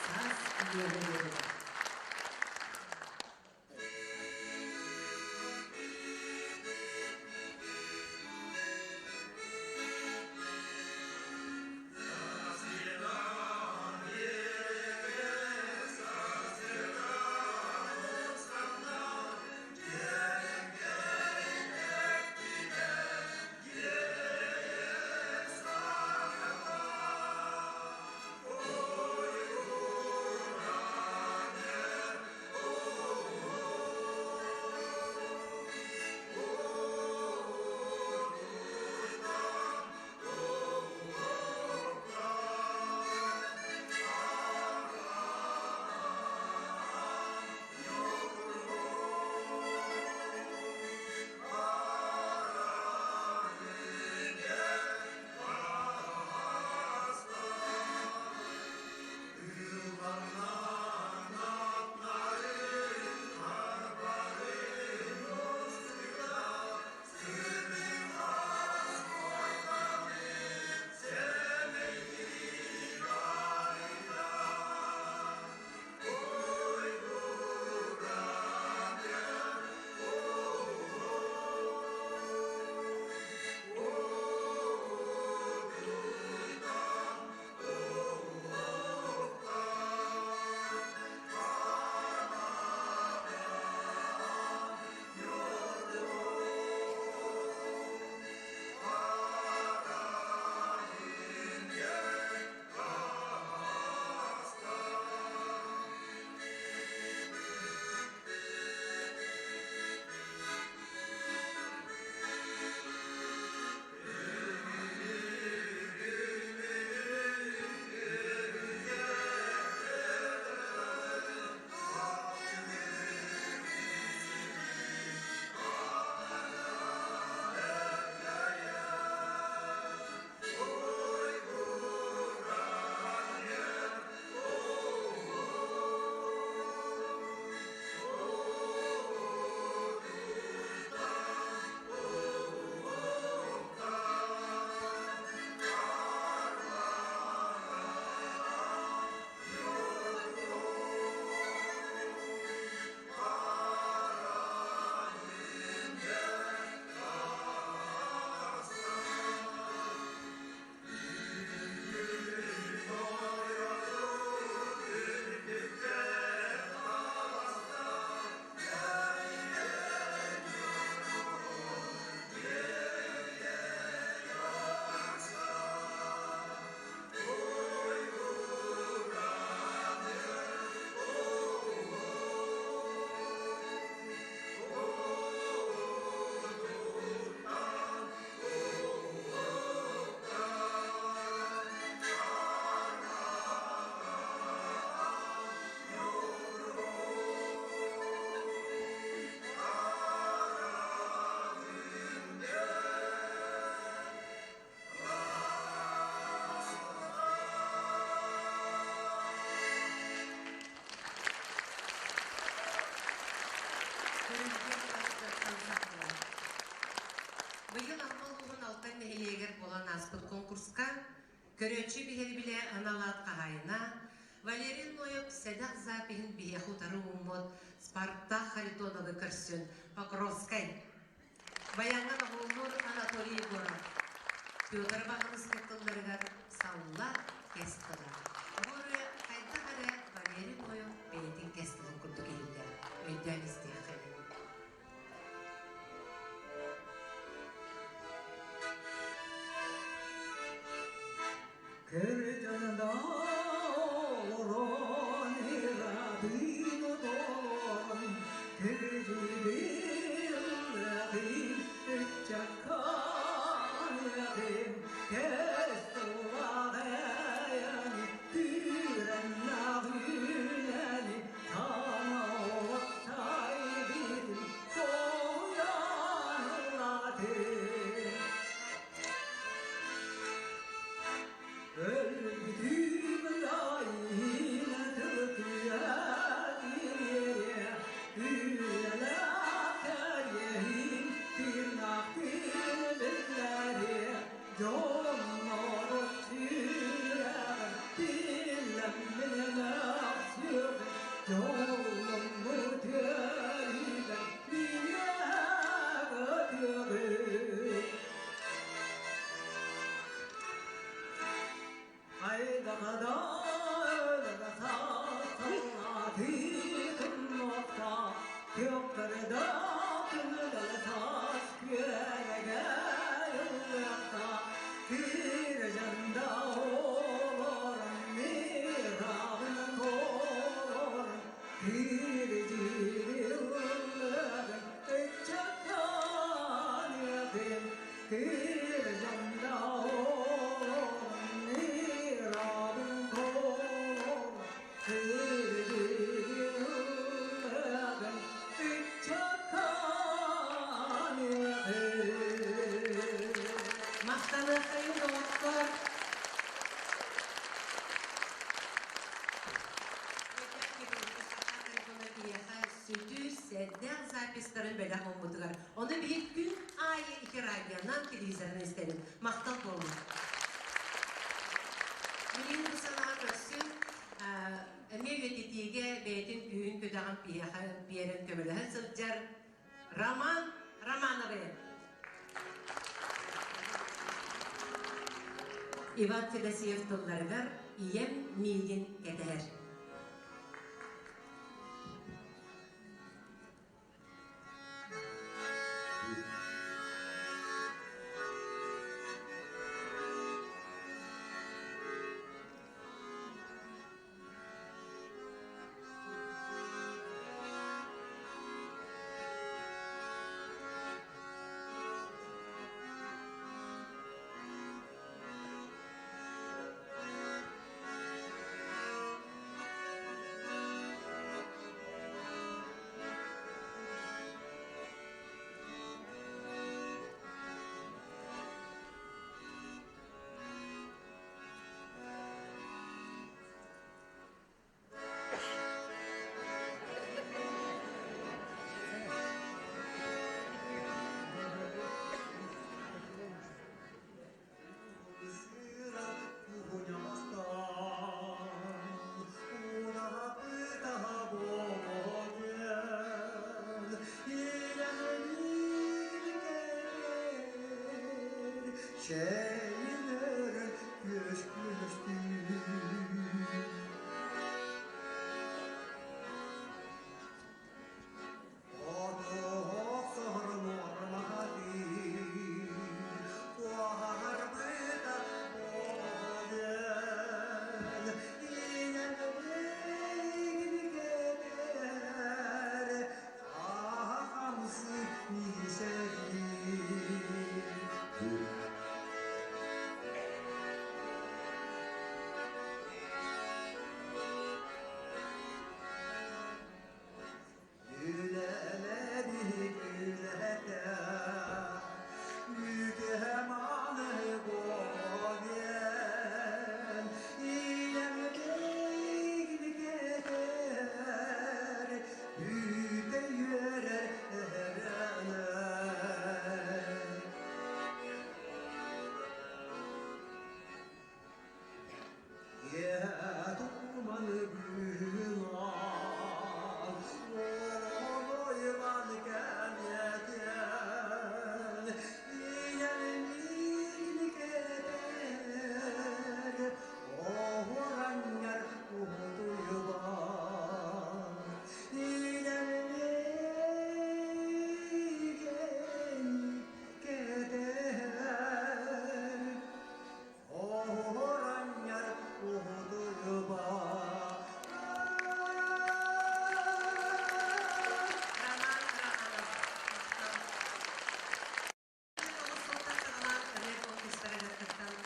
Саас үөрэ-үөрэ. Быйыл Амма улууһун Алтан нэһилиэгэр буолан ааспыт конкурска көрөөччү биһири билэ анал аат хаһаайына Валерий Ноев сэдэх запиһын биһиэхэ утары ууммут Спартак Харитоновы көрсөн Покровскай Баяҥҥа доҕуһуоллуур Анатолий Егоров Петр Баҕаныскай тылларыгар Салла кэс тыла. Бу ырыа хайдах эрэ Валерий Ноев бэйэтин кэс тылын курдук иһиллэр. Өйдөөн истиэххэ. Кырдьанна олорон ыраатын отолорон кырдьыгыллаҕын ыччакканыаҕын кэс тулаҕайан күрэннэҕүнэни таҥалап сайбытын соһуйан ыллаатын. Өлбүтүм ылайын тылытыа Үлэлээх кэриэһин тыыннаахтын биллэри Дьоннору сүрэҕин Махтаныаххайын доҕоттор! Киһиэхэ сүдү сэдэх запистарын бэлэх ууммутугар. Ону биһик күн аайы ити радионан, телевизорынан истэбит. Махтал буолун. Билигин бу санаа көрсүн, эмиэ үйэтитиигэ бэйэтин күүһүн күдэҕин биэрэн көмөлөһөн сылдьар Роман Романовы. Иван Федосеев тылларыгар «Ийэм миигин кэтэһэр». Роман Романов.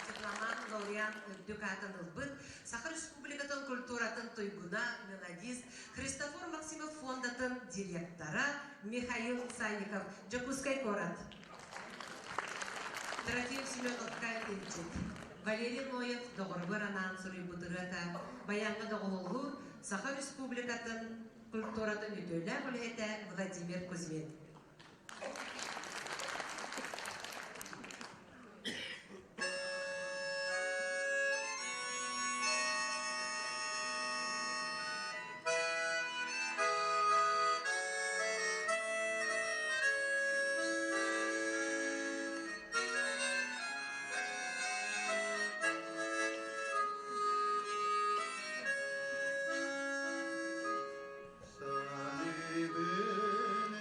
Дипломат, лауреат үрдүк аатын ылбыт, Саха Республикатын культуратын туйгуна, мелодист Христофор Максимов фондатын директора Михаил Санников. Дьокуускай куорат. Трофим Семеновка илдьит. Валерий Ноев доҕоругар анаан суруйбут ырыата баяҥҥа доҕуһуоллуур Саха Республикатын культуратын үтүөлээх үлэһитэ Владимир Кузьмин. Саныбын.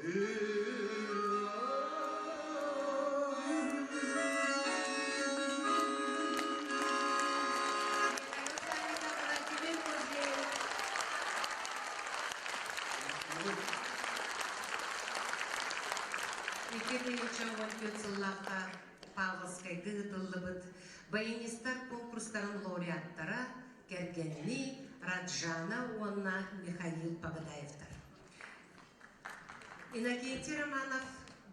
Владимир Кузьмин. 2014 сыллаахха Павловскайга ыытыллыбыт баянистар конкурстарын лауреаттара кэргэннии Раджана уонна Михаил Погодаевтар. Иннокентий Романов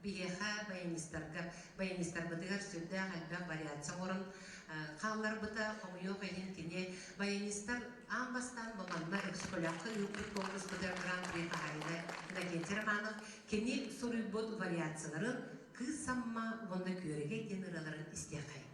биһиэхэ баянистарга баянистарбытыгар сүрдээх элбэх вариация оҥорон хаалларбыта. Хомойуох иһин кини баянистар аан бастаан бу манна Өксөкөлөөххө ыыппыт конкурспутугар гран-при хаһаайына Иннокентий Романов кини суруйбут вариацияларын Кыыс Амма уонна Күөрэгэй диэн ырыаларын истиэххэй.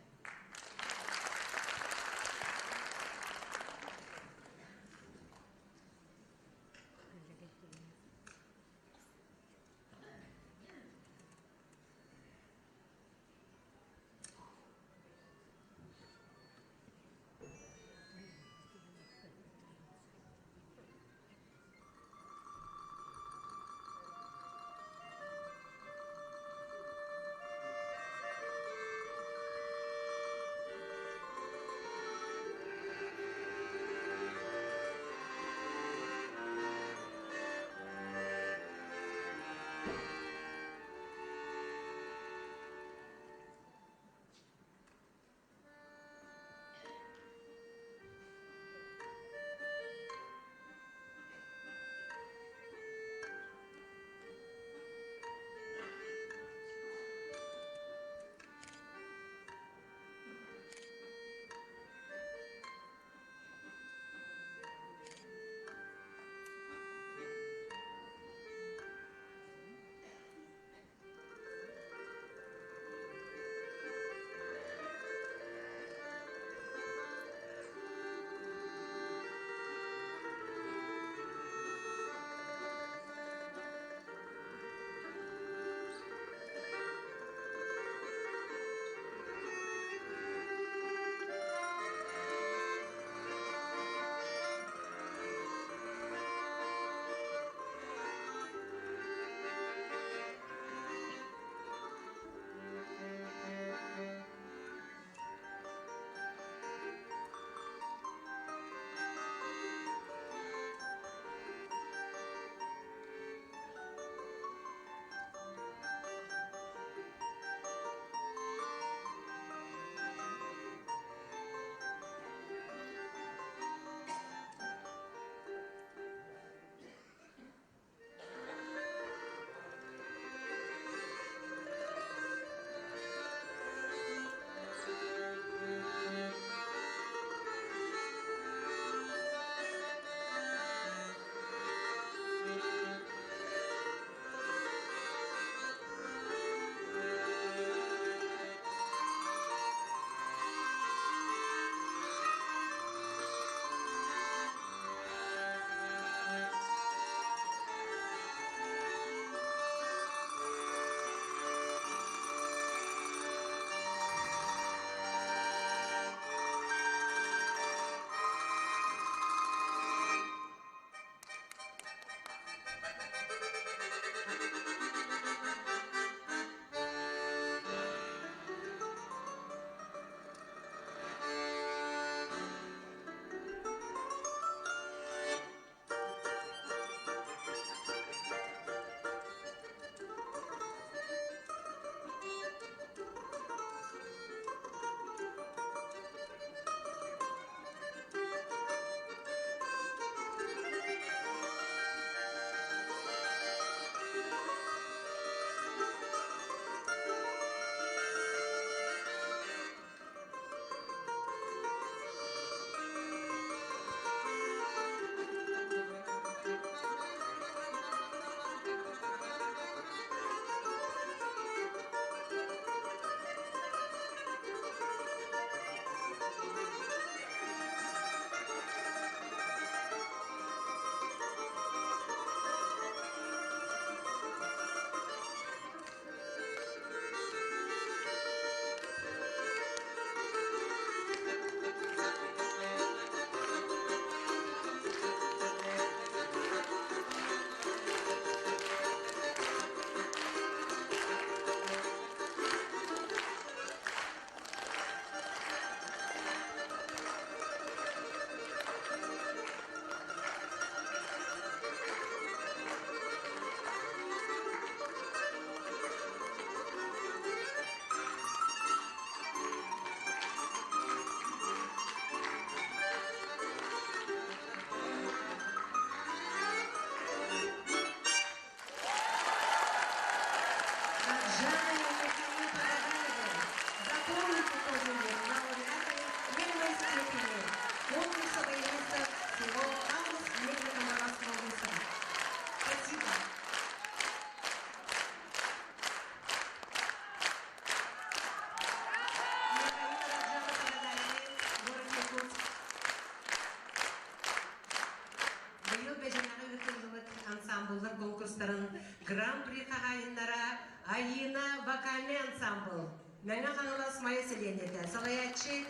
вокальный ансамбл. Мэҥэ Хаҥалас Майа сэлиэнньэтэ. Салайааччы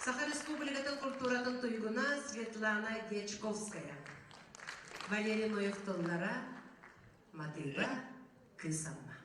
Саха Республикатын культуратын туйгуна Светлана Дьячковская. Валерий Ноев тыллара, матыыба Кыыс Амма.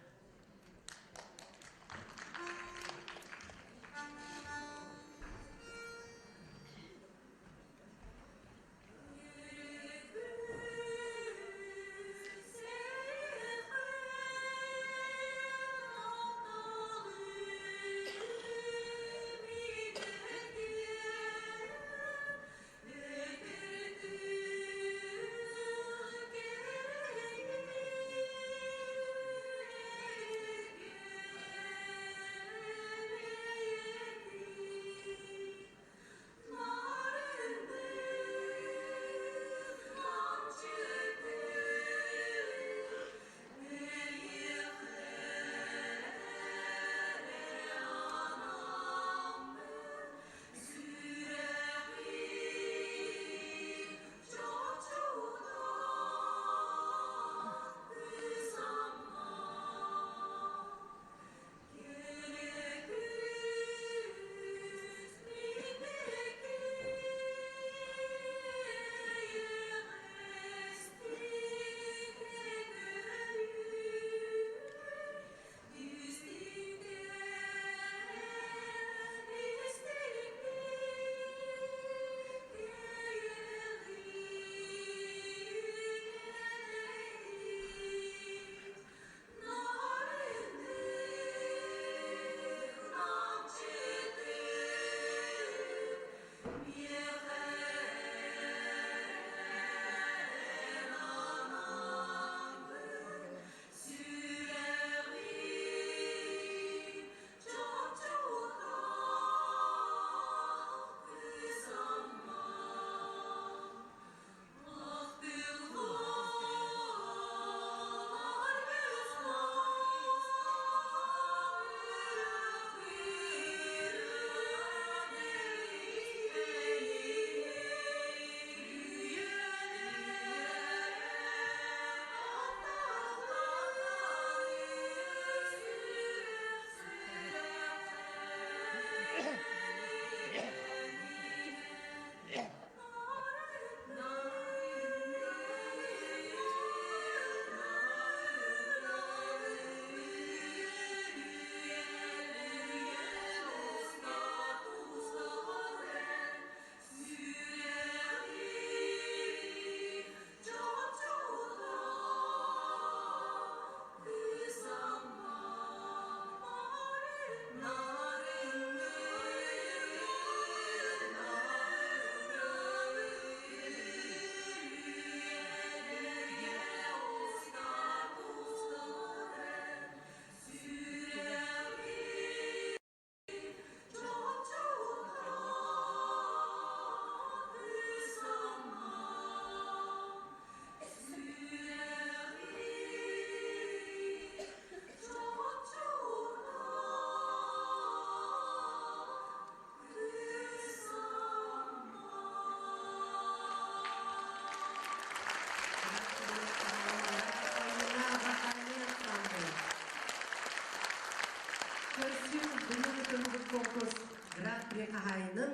Көрсүм быйыл ыытыллыбыт конкурс Гран-при хаһаайынын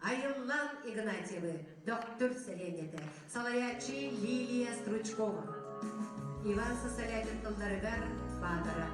Айыллан Игнатьевы Доктор сэлиэнньэтэ, салайааччы Лилия Стручкова. Иван Сысолятин тылларыгар Баатара.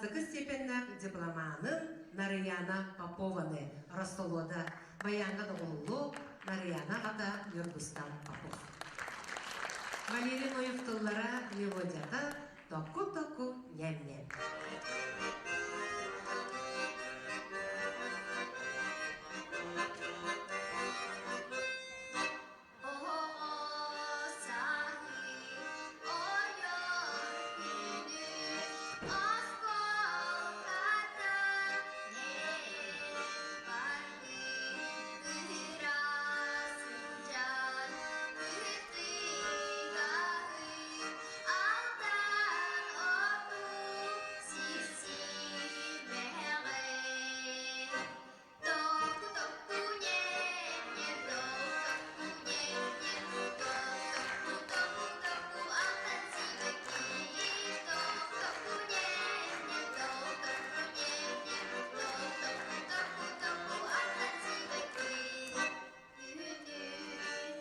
Бастакы степеннээх дипломанын Нарыйаана Попованы Ростолуода баяҥҥа доҕуһуллу Нарыйаана аҕата Ньургустан Попов. Валерий Ноев тыллара мелодията Току-току ньэм-ньэм.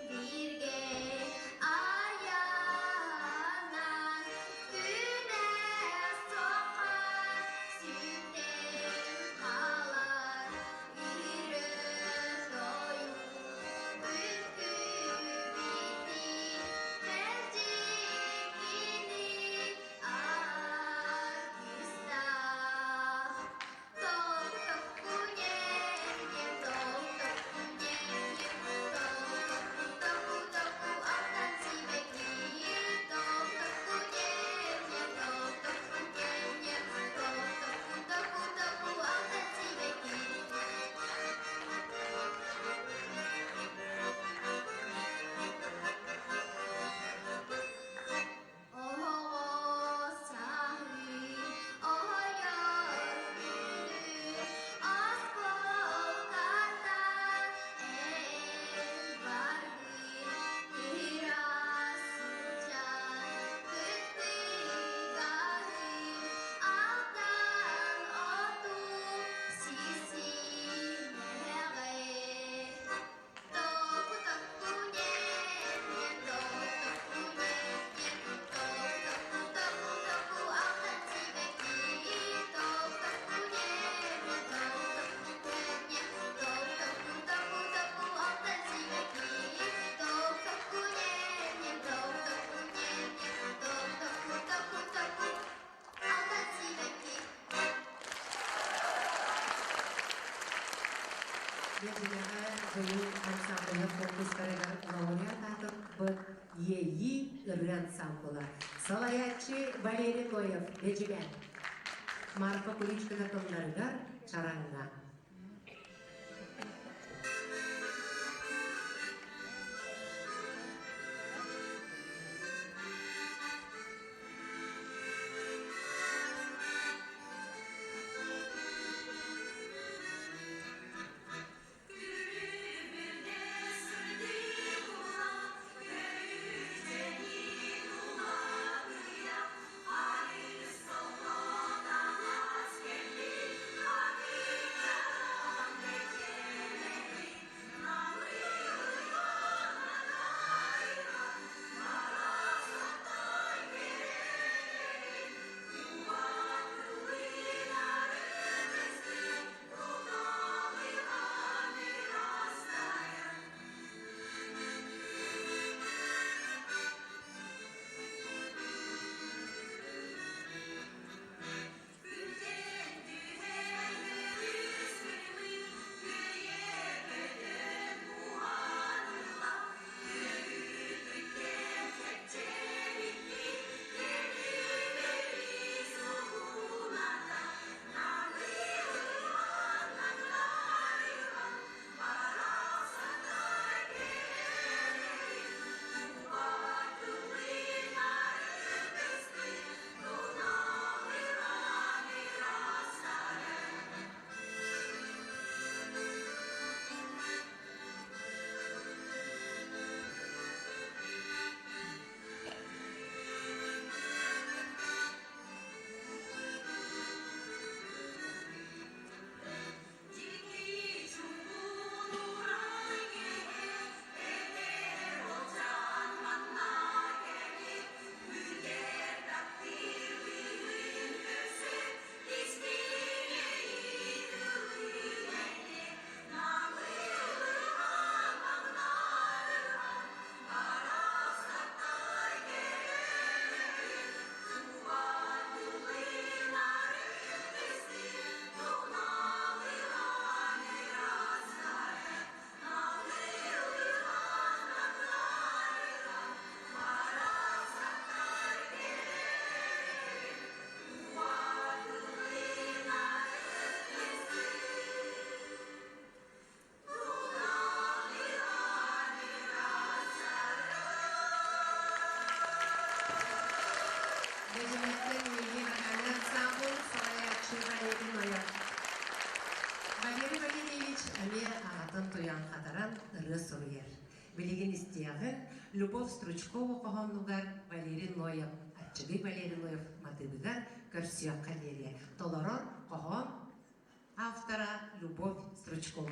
Бииргэ айанан күнэс тоққа сүтэн хаалар үрүт ойуу үҥкүү бити мэлдьи кини аргыстаах. Бэдьимэҕэ Дьулуур ансамблын конкурстарыгар лауреат аатырбыт Иэйии ырыа ансамбла. Салайааччы Валерий Ноев, Бэдьимэ. Марфа Куличкина тылларыгар Чараҥҥа. Билигин истиэҕиҥ Любовь Стручкова хоһоонугар Валерий Ноев, Аччыгый Валерий Ноев матыыбыгар көрсүөххэ диэри толорор хоһоон автора Любовь Стручкова.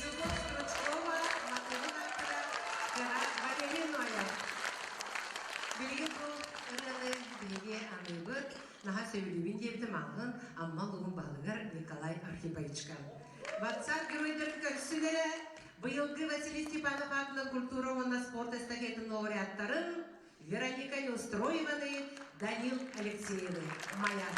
Любовь Стручкова, Матвеевна Валерий Ноев. Билигин бу ырыаны биһиги аныыбыт наһаа сөбүлүүбүн диэбитим ааҕын Амма улууһун баһылыгар Николай Архиповичка. WhatsApp геройдарын көрсүлэрэ быйылгы Василий Степанов аатынан культура уонна спорт эстафетын лауреаттарын Вероника Неустроеваны, Данил Алексеевы. Моя.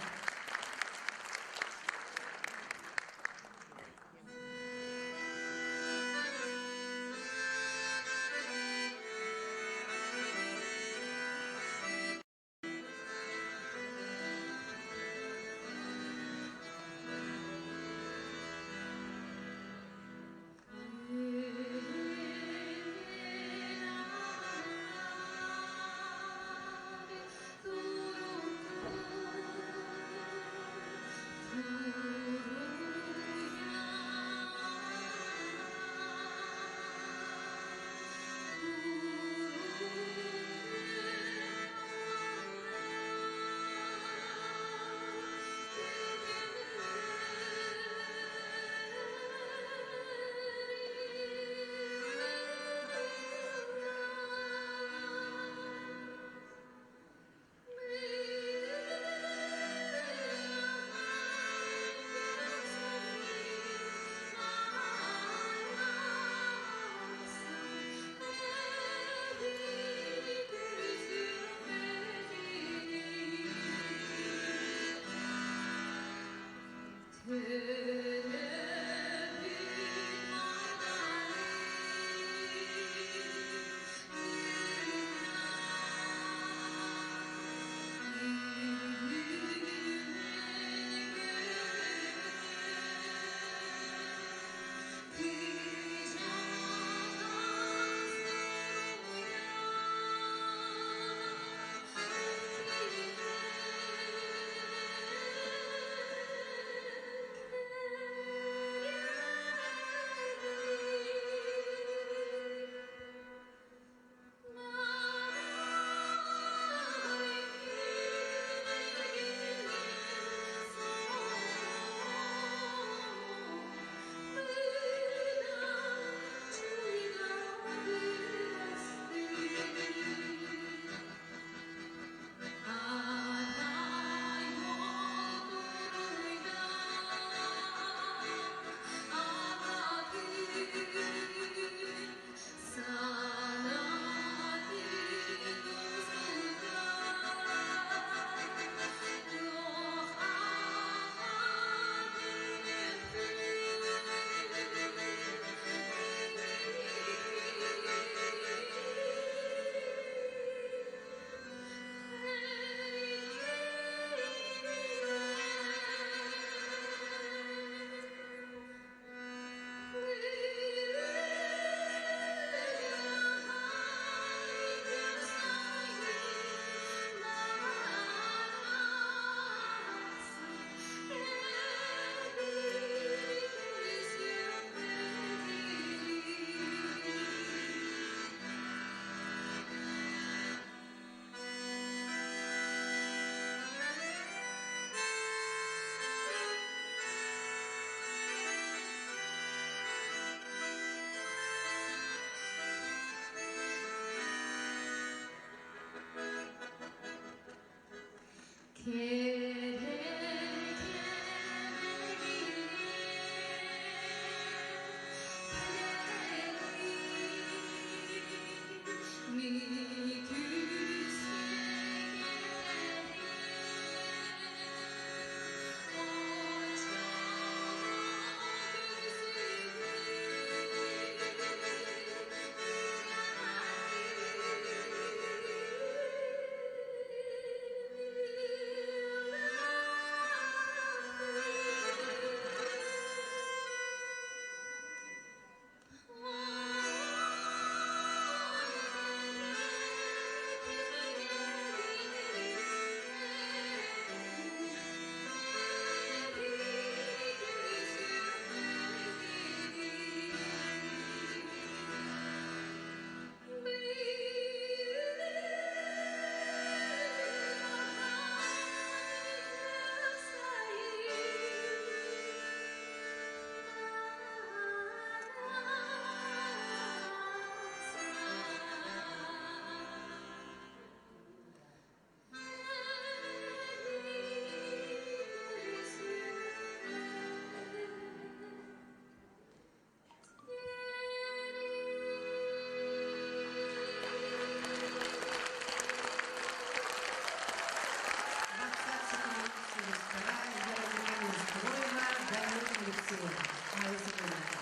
Ватсап ситимин сулустара Вероника Неустроева, Данил Алексеев. Майя Соколова.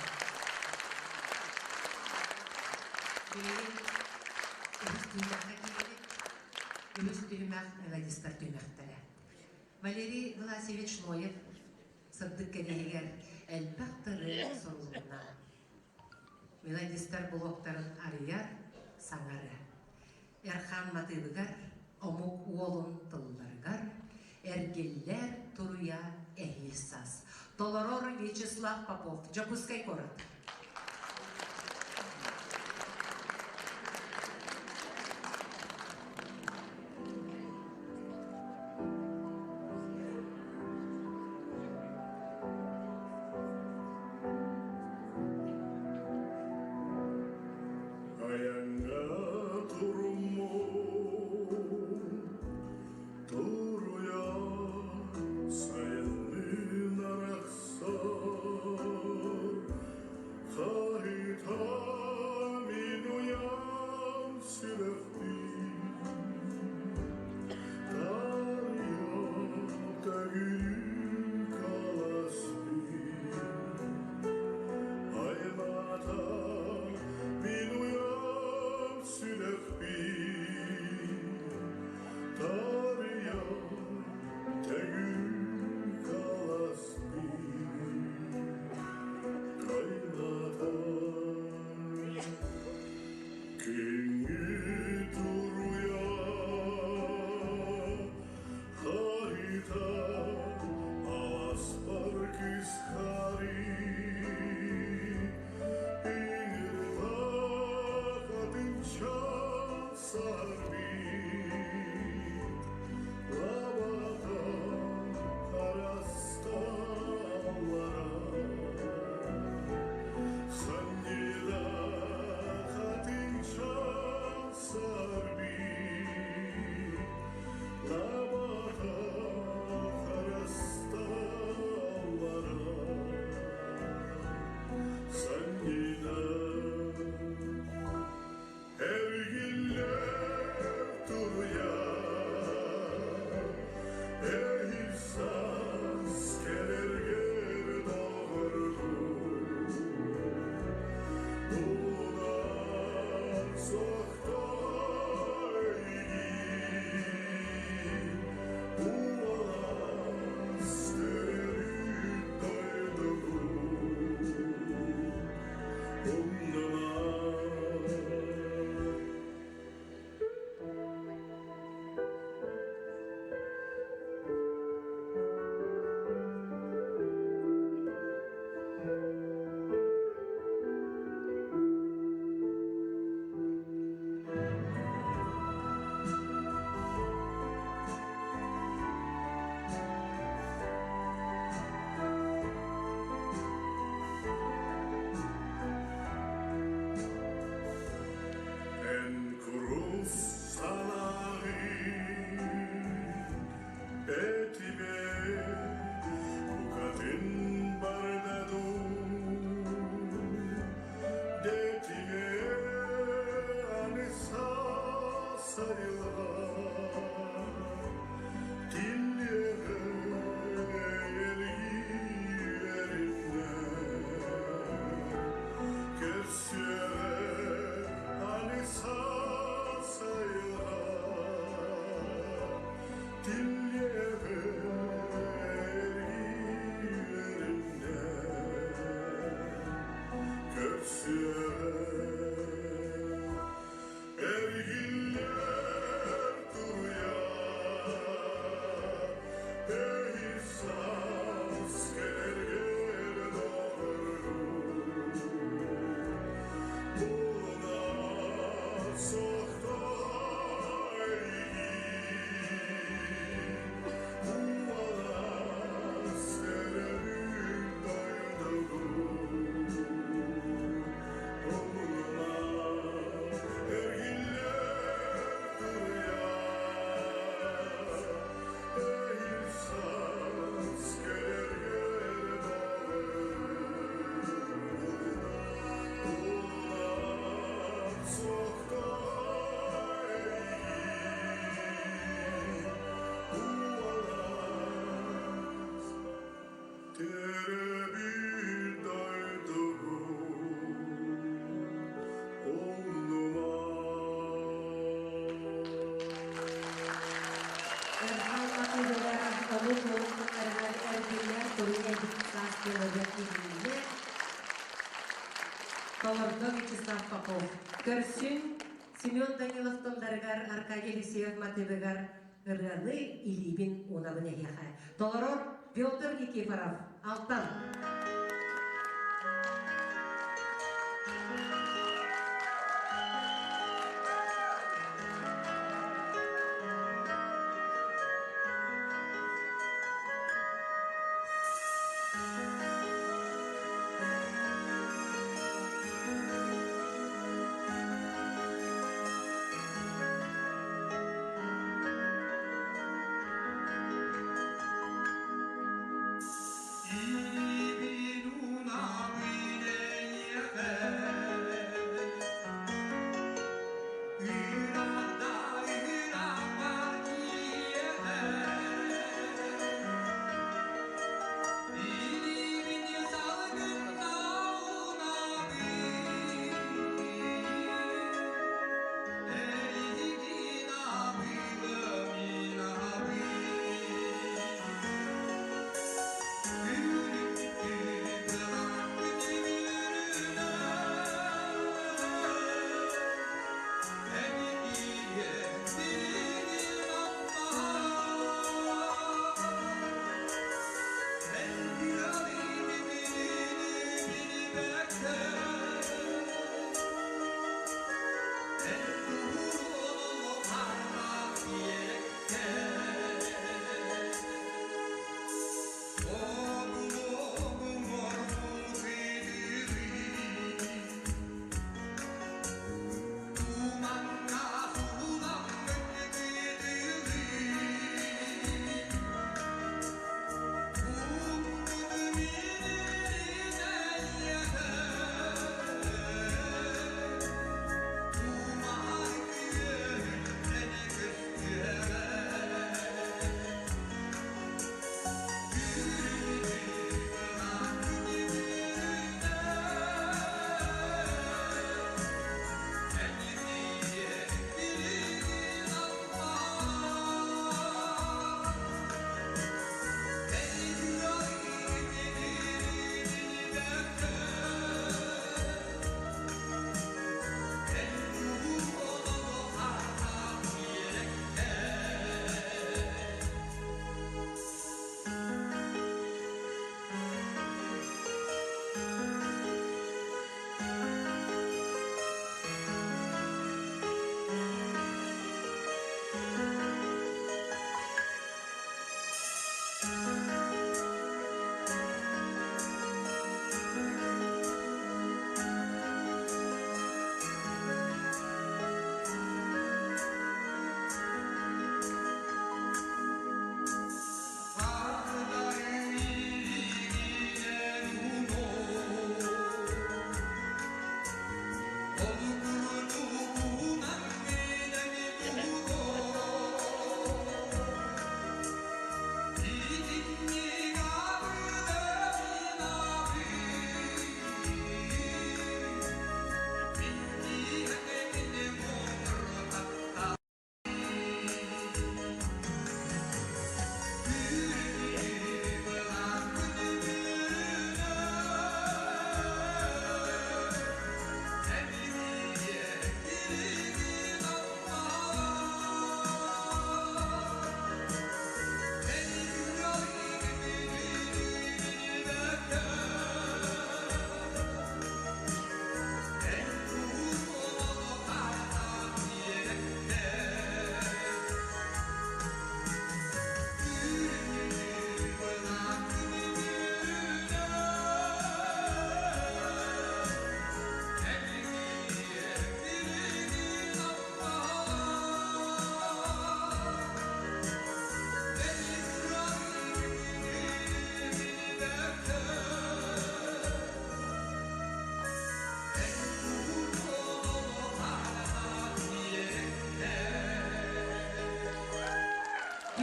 Билигин үһүс түһүмэххэ киирдик. Үһүс түһүмэх мелодистар түһүмэхтэрэ. Валерий Власьевич Ноев сырдык кэриэһигэр элбэх тыры сурулунна. Мелодистар блоктарын арыйар, саҥары. Эрхан матыыбыгар, омук уолун тылларыгар эргиллэр туруйа эһиил саас. Толорор Вячеслав Попов, Дьокуускай куорат. Айаҥҥа туруммут туруйа сайынныын арахсар хаһыта мин уйан сүрэхпин Тарыйа төгүрүк аласпын Аймата мин уйан сүрэхпин Тарыйа төгүрүк аласпын Каймата Күҥҥү туруйа хаһыта аласпар күс-хары Ыҥырбат атынча сарбыт Лабата харасталлара Санньыла хатыҥча сарбыт Лабата харасталлара Санньыла Эргиллэр Эрхан Матыгыгар омук омуктарыгар эргиллэр туруга саас киһине толордо Вячеслав Попов. Көрсүн Семен Данилов тылларыгар Аркадий Алексеев матыбыгар ырыаны илиибин уунабын эһиэхэ. Толорор Петр Никифоров. Алтан. Илиибин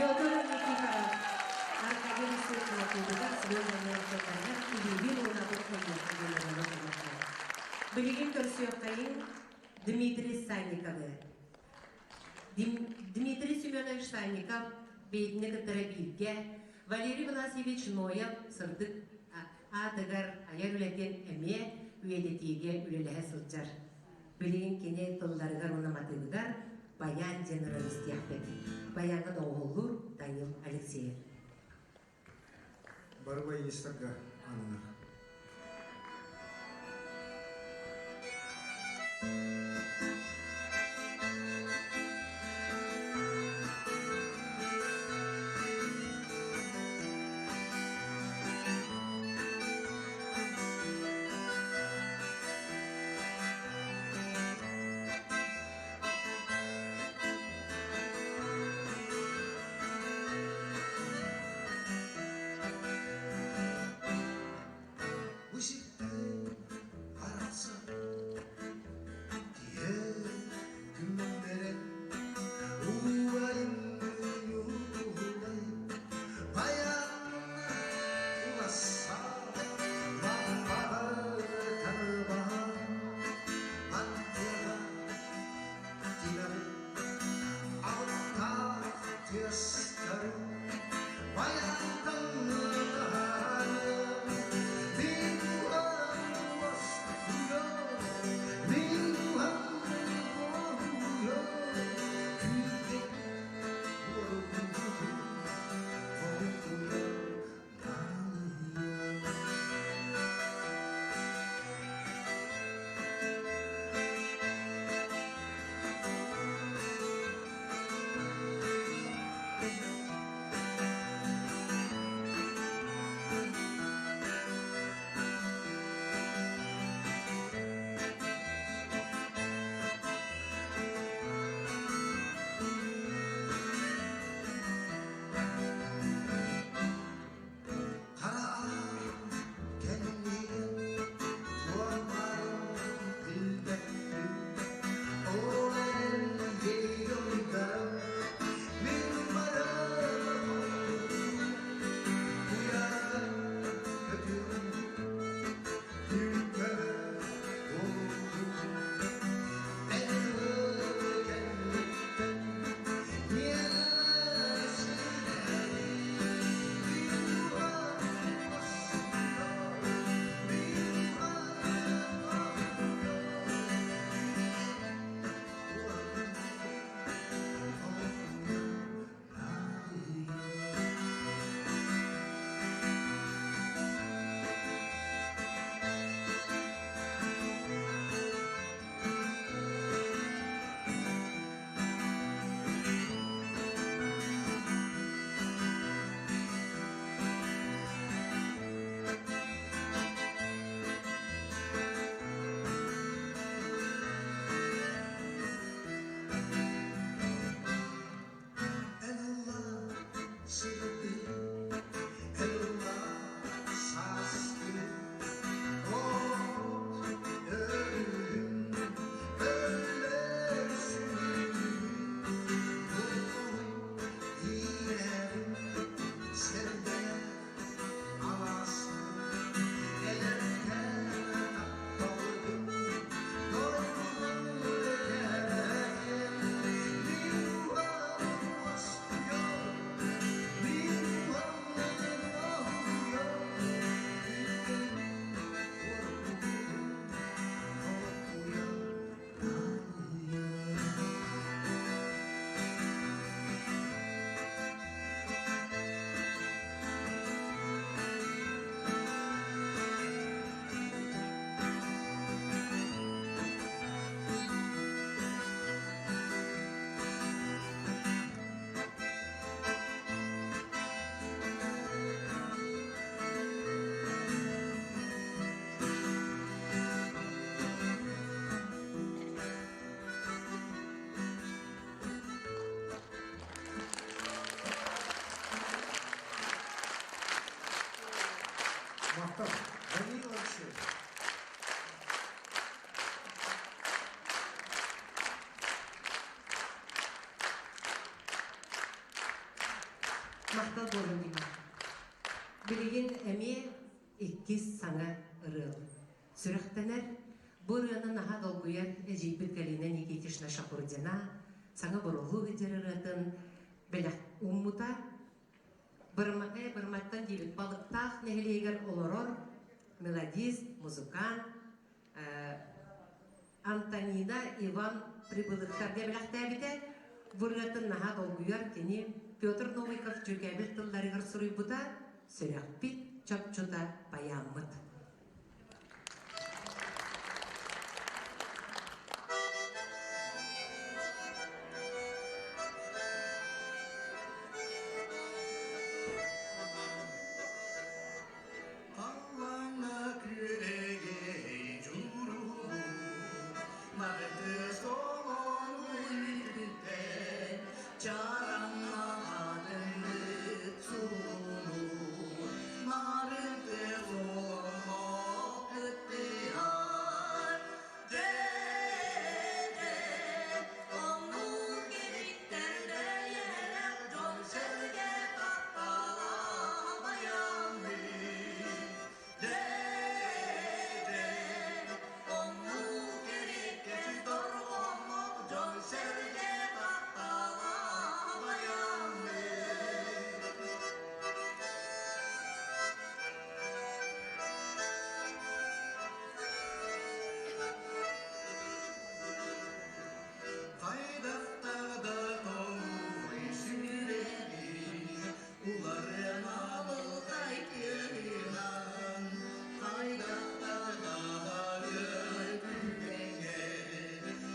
Петр Никифоров, Аркадий Лисицын кулугар Семен Даниловтарга илиибин уунабын ойуохха Билигин көрсүөххэйин Дмитрий Санниковы. Дмитрий Семенович Санников бэйэтини кытары бииргэ Валерий Власьевич Ноев сырдык аатыгар айар үлэтин эмиэ үйэтитиигэ үлэлэһэ сылдьар. Билигин кини тылларыгар уонна матыыбыгар баян диэн ырыаны истиэхпит. Баяҥҥа доҕуһуоллуур Данил Алексеев. Бары баянистарга ананар. Бу сиртэн арахсан. Махтал буолун дима. Билигин эмиэ иккис саҥа ырыа сүрэхтэнэр. Бу ырыаны наһаа долгуйар эдьиийбит Галина Никитична Шахурдина саҥа боролуу сылдьар ырыатын бэлэх ууммута. Бырмакай Бырматтан диэбит Балыктаах нэһилиэгэр олорор мелодист, музыкант Антонина Иван Прибылыхтарга бэлэхтээбитэ. Бу ырыатын наһаа долгуйар кини Петр Новиков дьүкээбил тылларыгар суруйбута «Сүрэхпит чопчута байааммыт». Аллаҥҥа күөрэгэй дьуруһуу, Нарды солону үрдүттэн Чараҥҥа атыннык сууну, Нарынты солоно кыттыһар. Дьэ-дьэ, оннук эбиттэр бэйэлээх дьон-сэргэ тапталаабайаммыт. Дьэ-дьэ, оннук эбиттэр дорҕоонноох дьон-сэргэ тапталаабайаммыт. Хайдахтаҕда тоҥуй сүрэҕи уларыан абылтай кыынан, хайдахтаҕда күрэҥэ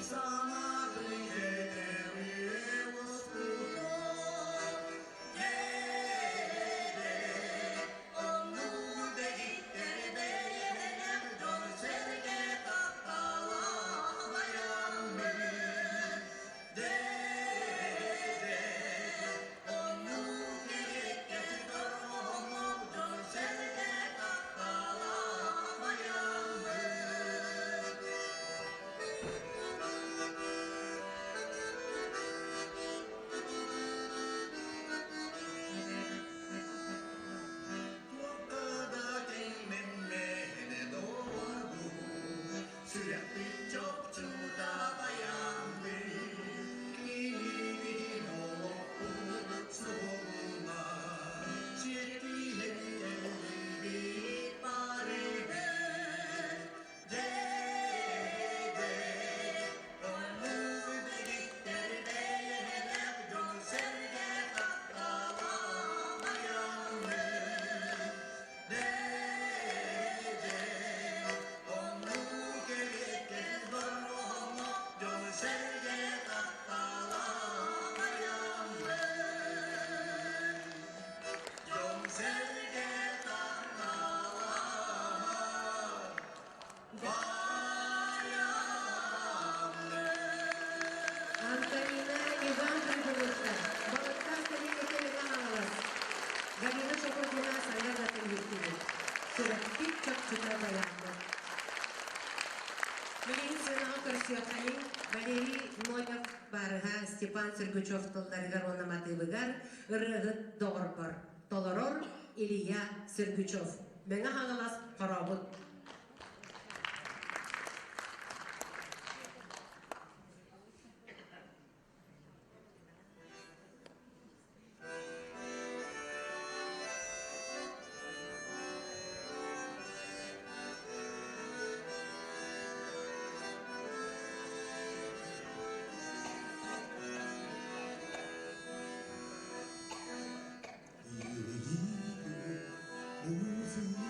санаатын көтөҕүө уоскутуо. Туохха да тэҥнэммэт доҕорбут, сүрэхпит чопчута байанды, кинибитин олохпут суолуна, сиэттиһэн кэллибит барыбыт. Дьэ-дьэ, оннук дэгиттэр бэйэлээх дьон-сэргэ таптала байанды. Дьэ-дьэ, оннук эбиккин дорҕоонно дьон-сэргэ таптала байанды. Дьон-сэргэ таптала Антонина Иван Прибылыхтар, Балыктаах сэлиэнньэтэ Иван Галина Чокурдина саҥа ырыатын иһиттибит. Сүрэхпит чопчута байааммыт. Билигин сыанаҕа көрсүөххэйиҥ Валерий Ноев барыһа Степан Сергучев тылларыгар уонна матыыбыгар ырыаһыт доҕорбор толорор Илья Сергучев. Мэҥэ Хаҥалас хорообут. Музыка.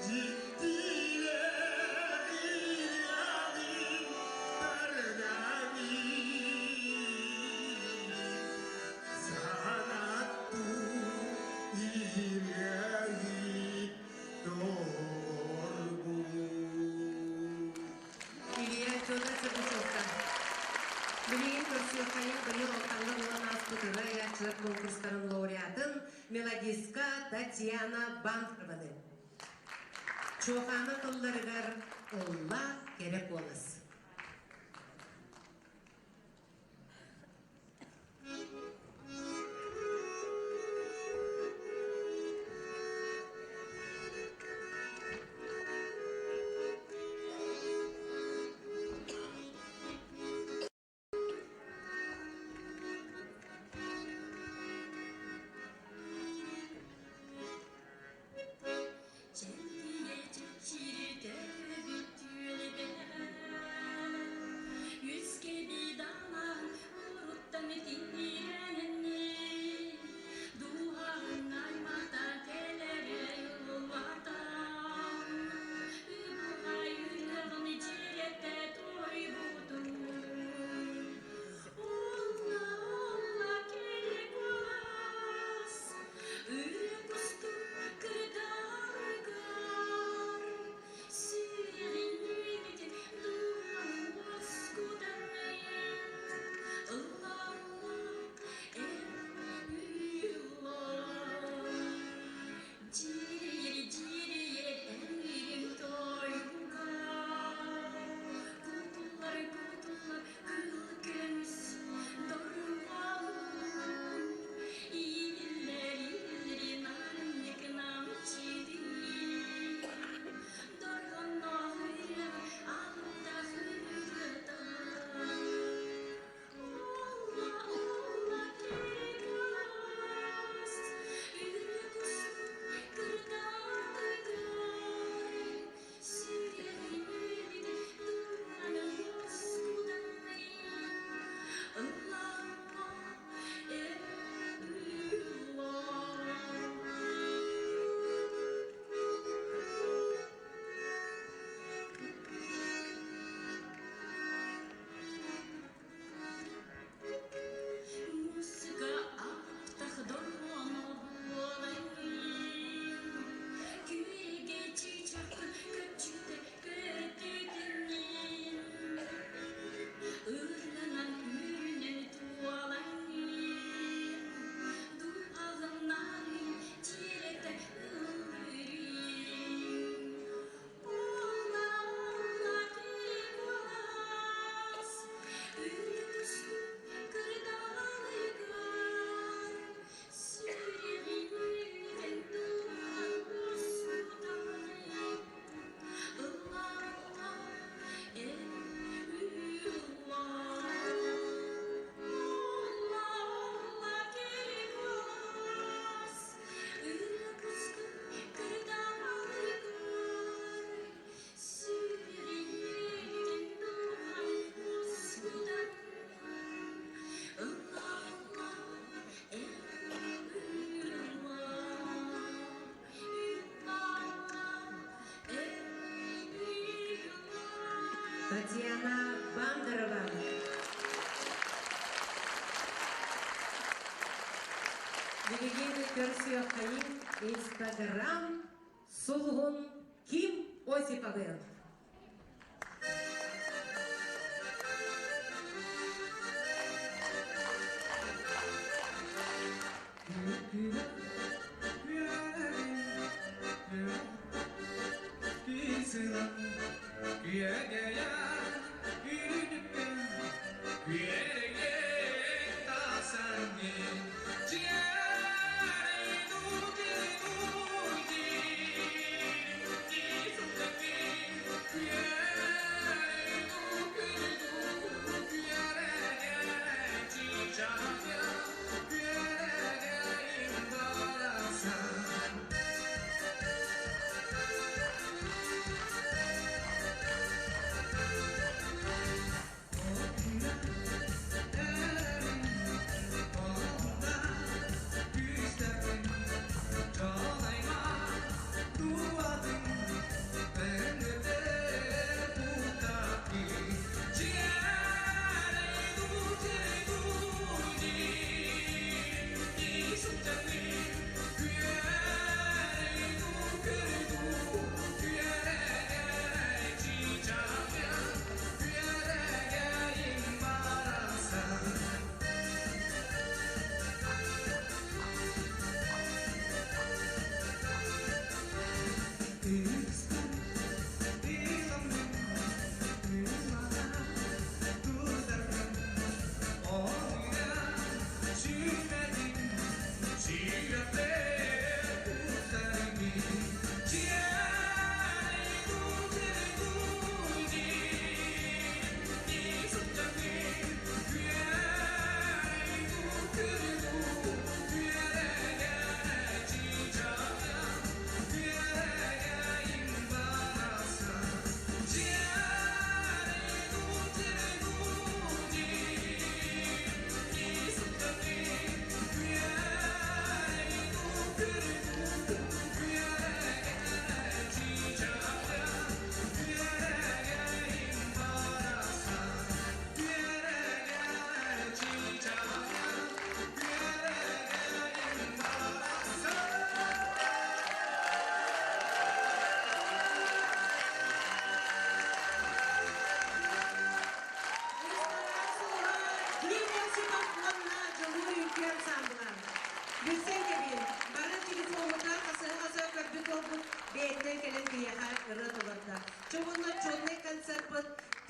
Илья Федор Сергучевка. Билигин көрсүөххэйиҥ быйыл Алтаҥҥа буолан ааспыт ырыа айааччылар конкурстарын лауреатын, мелодистка Татьяна Банхованы. Чуохаана тылларыгар ылла кэрэ куолас. Чэлгийэ чэпчииргэ бүтүөлбэ Үөскэбит алааһын уруттан итиирэнэнни Дууһаҕын аймата кэлэрэ ыллатан Ыбылай үрэҕин дьиэрэтэ туойбутун Олла, олла кэрэ куолас Үрүҥ кустук кырдалыгар Сүрэҕин үөрбүтүн дууһаҥ уоскутан Ылла, ылла, эн ылла Дьиэрэйэр, дьиэрэйэр эн тойуга Кутуллар, кутуллар кыл көмүс дорҕоон Ииллэр, ииллэр нарыннык намчытын Дорҕонноох үрэҕи алыптаах ырыата Олла, олла кэрэ кылаас Үрүҥ кырдаатыгар Сүрэҕим үөрбүтэ дууһаны уоскутан Ылла, ылла, эн ылла. Музыка аптах дорҕооно буолан Күөгэ чыычаахпын көччүтэ көтүтүнэн Ырланан үүнэн туолан Дууһаҕын дьиэрэтэ ыллырыын Ула-ула куолас Үрүт кырдалыгар Сүрэҕин үтэн дууһаҥ уоскутан Ылла-ылла, эн ылла Ула-ула кэрэ куолас Ырыа кырдалыгар Сүрэҕин үтэн дууһаҥ уоскутан Ылла-ылла, эн ылла Ылла-ылла, эн ылла Татьяна Бандерова. Билигин көрсүөххэйиҥ Инстаграм сулуһун Ким Осиповы.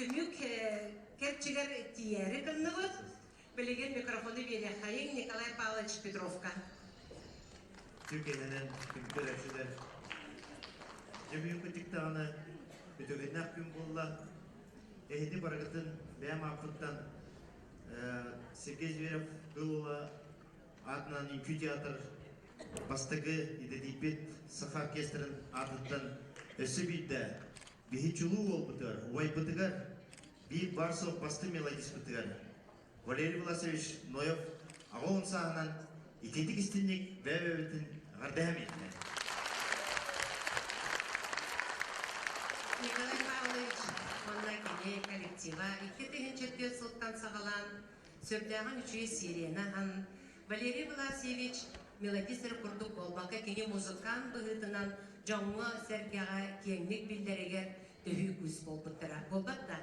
Түмүк кэрчигэр тиийээри гынныбыт. Билигин микрофону биэриэххэйиҥ Николай Павлович Петровка. Түгэнинэн түмтэрээччилэр. Дьэ бүгүн кытыктаҕына үтүгэннээх күн буолла. Эһиги барыгытын бэйэм ааппыттан Сергей Зверев Кыл аатынан үҥкүү театр бастакы идэтийбит саха оркестрын аатыттан өссө биирдэ биһи чулуу уолбутугар, убайбытыгар, биир баар-суох бастыҥ мелодиспытыгар Валерий Власович Ноев аҕа сааһынан итиитик истинник бэйэ-бэйэбитин эҕэрдэһэм иһиннэ. Николай Павлович уонна кини коллектива 2004 сылтан саҕалаан сүрдээҕин үчүгэй серияны аһан Валерий Власьевич мелодист эрэ курдук буолбакка кини музыкант быһыытынан дьоҥҥо-сэргэҕэ киэҥник биллэригэр төһүү күүс буолбуттара. Буолбат да,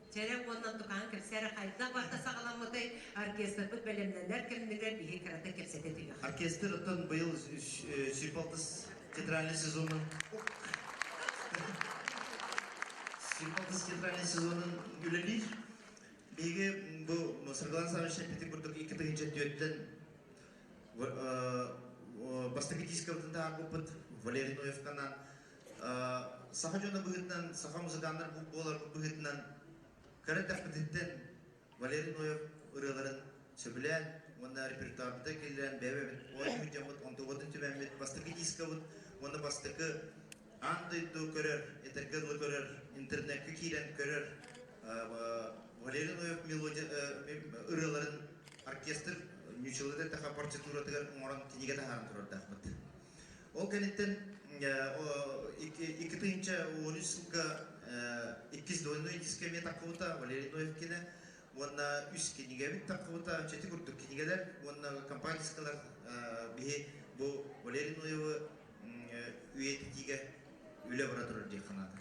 Чэрэ уонна тукаан кэпсээрэ хайдах барта саҕаламмытай оркестрбыт бэлэмнэнэр кэмнигэр биһи кырата кэпсэтэ түһүөх. Оркестр оттон быйыл сүүрбалтыс театральный сезонун сүүрбалтыс театральный сезонун үлэлиир. Биһиги бу Саргылан Саввич эппитин курдук 2004-тэн бастакы дискабытын таһаарбыппыт Валерий Ноевканан саха дьоно быһыытынан, саха музыканнар буолар быһыытынан кыра эрдэхпититтэн Валерий Ноев ырыаларын сөбүлээн уонна репертуарбыта киллэрэн бэйэбит оонньуур дьоммут онтубутун түмэммит бастакы дискабыт уонна бастакы аан дойду көрөр, этэргэ дылы көрөр, интернеккэ киирэн көрөр Валерий Ноев мелодия ырыаларын оркестр ньучалыта эттэхэ партитуратыгар оҥорон кинигэ таһааран турардаахпыт. Ол кэнниттэн 2013 сылга иккис двойной диск эмиэ таххыбыта Валерий Ноев кинэ уонна үс кинигэбит таххыбыта чэти курдук кинигэлэр уонна компанискалар биһи бу Валерий Ноевы үйэтитиигэ үлэ бара турар диэх ханаата.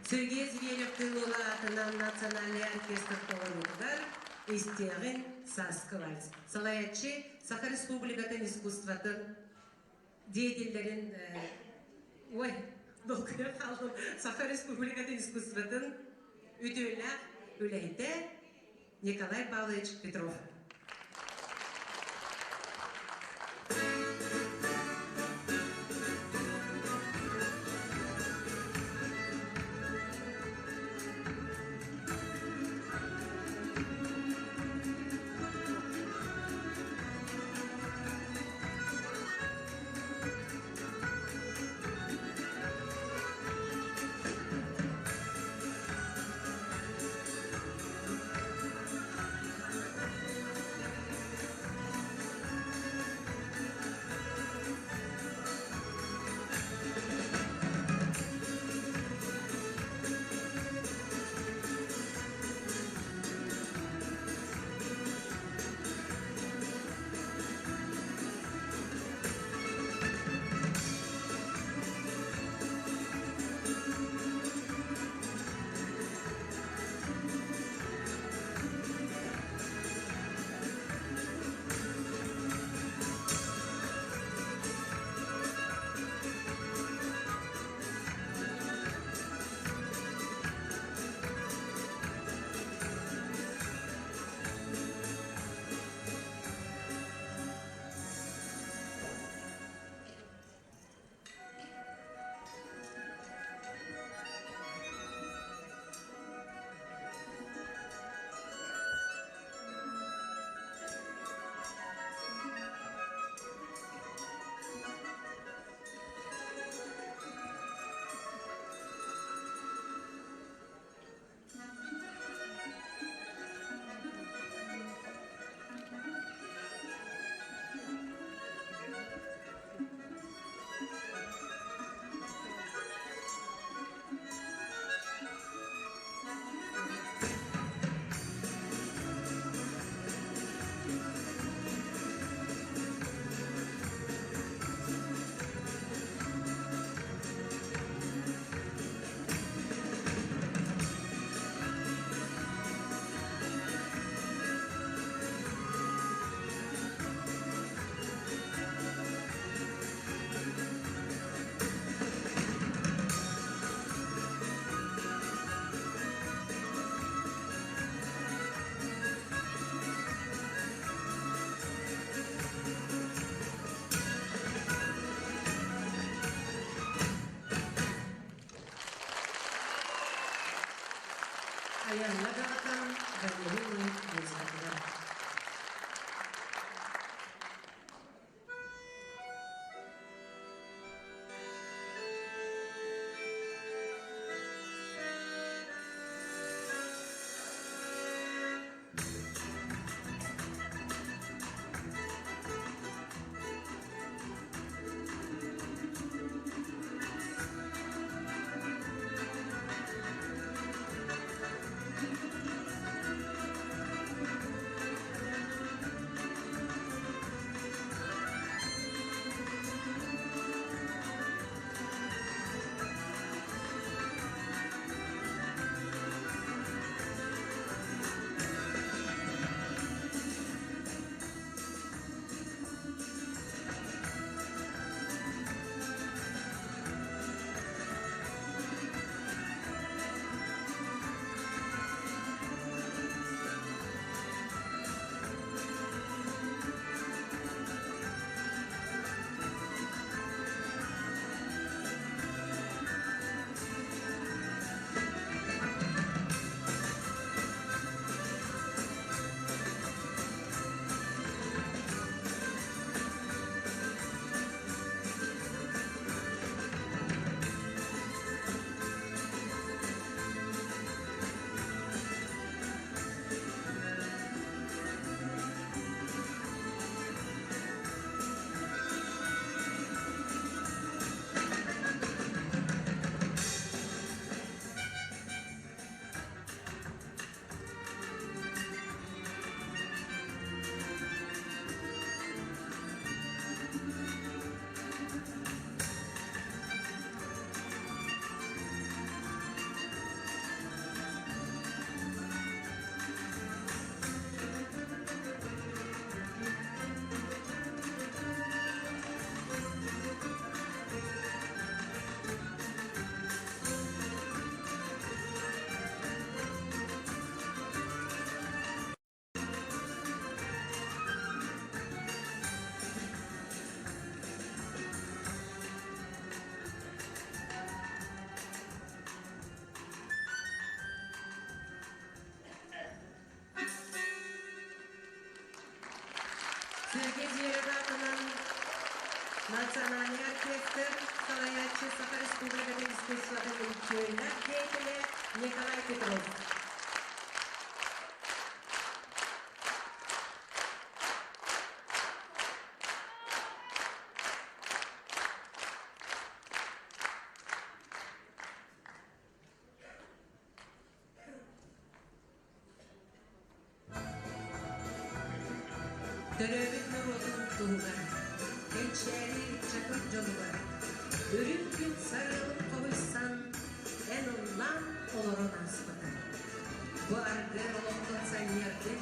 Сергей Зверев Тыылуола аатынан национальнай оркестр толоруутугар истиэҕин Сааскы вальс. Салайааччы Саха Республикатын искусствотын деятеллэрин ой долгуйа хааллым Саха Республикатын искусствотын үтүөлээх үлэһитэ Николай Павлович Петров. Айанна даҕатан Валерий Ноев музыкатыгар. Сергей Звереватынан Национальный оркестр салайааччы Саха Республикатын искусствотын үтүөлээх деятелэ Николай Петров. Төрөөбүт норуотун туһугар, кэнчээри чакыр дьонугар, үрүҥ күн сарыалын хоһуйсан, эн ыллаан олорон ааспыта. Бу аргыар олохтон санньыардык,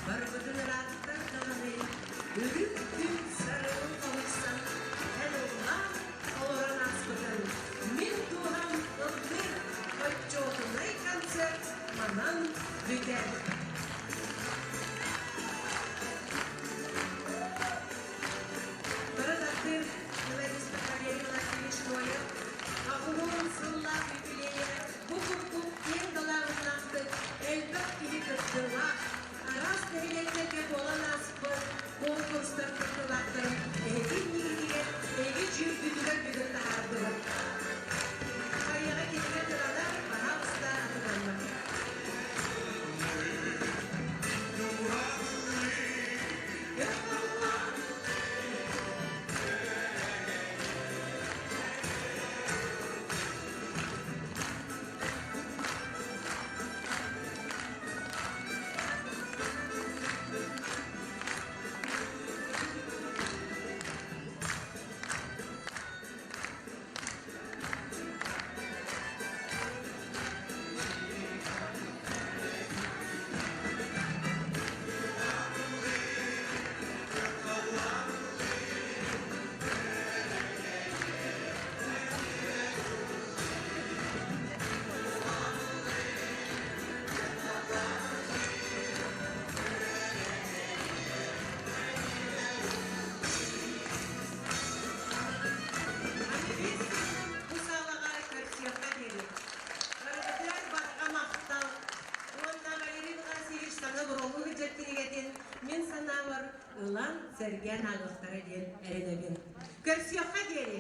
барбытын ырааттар даҕаны, үрүҥ күн сарыалын хоһуйсан, эн ыллаан олорон ааспытын мин дууһам ыллыыр отчуотунай концерт манан бүтэр. Бары мелодист Валерий Васильевич Ноев аҕыһын сыллаах юбилейэ бу курдук киэҥ далааһыннаахтык элбэх киһи кыттыылаах араас нэһилиэктэргэ буолан ааспыт конкурстар кыттыылаахтарын эһиги иннигитигэр эһиги дьүүлгүтүгэр бүгүн таһаардылар. Хайаҕа кинигэ тыранар, баһаалыста атыланна. санаабар ылан сэргээн ааҕыахтара диэн эрэнэбин. Көрсүөххэ диэри!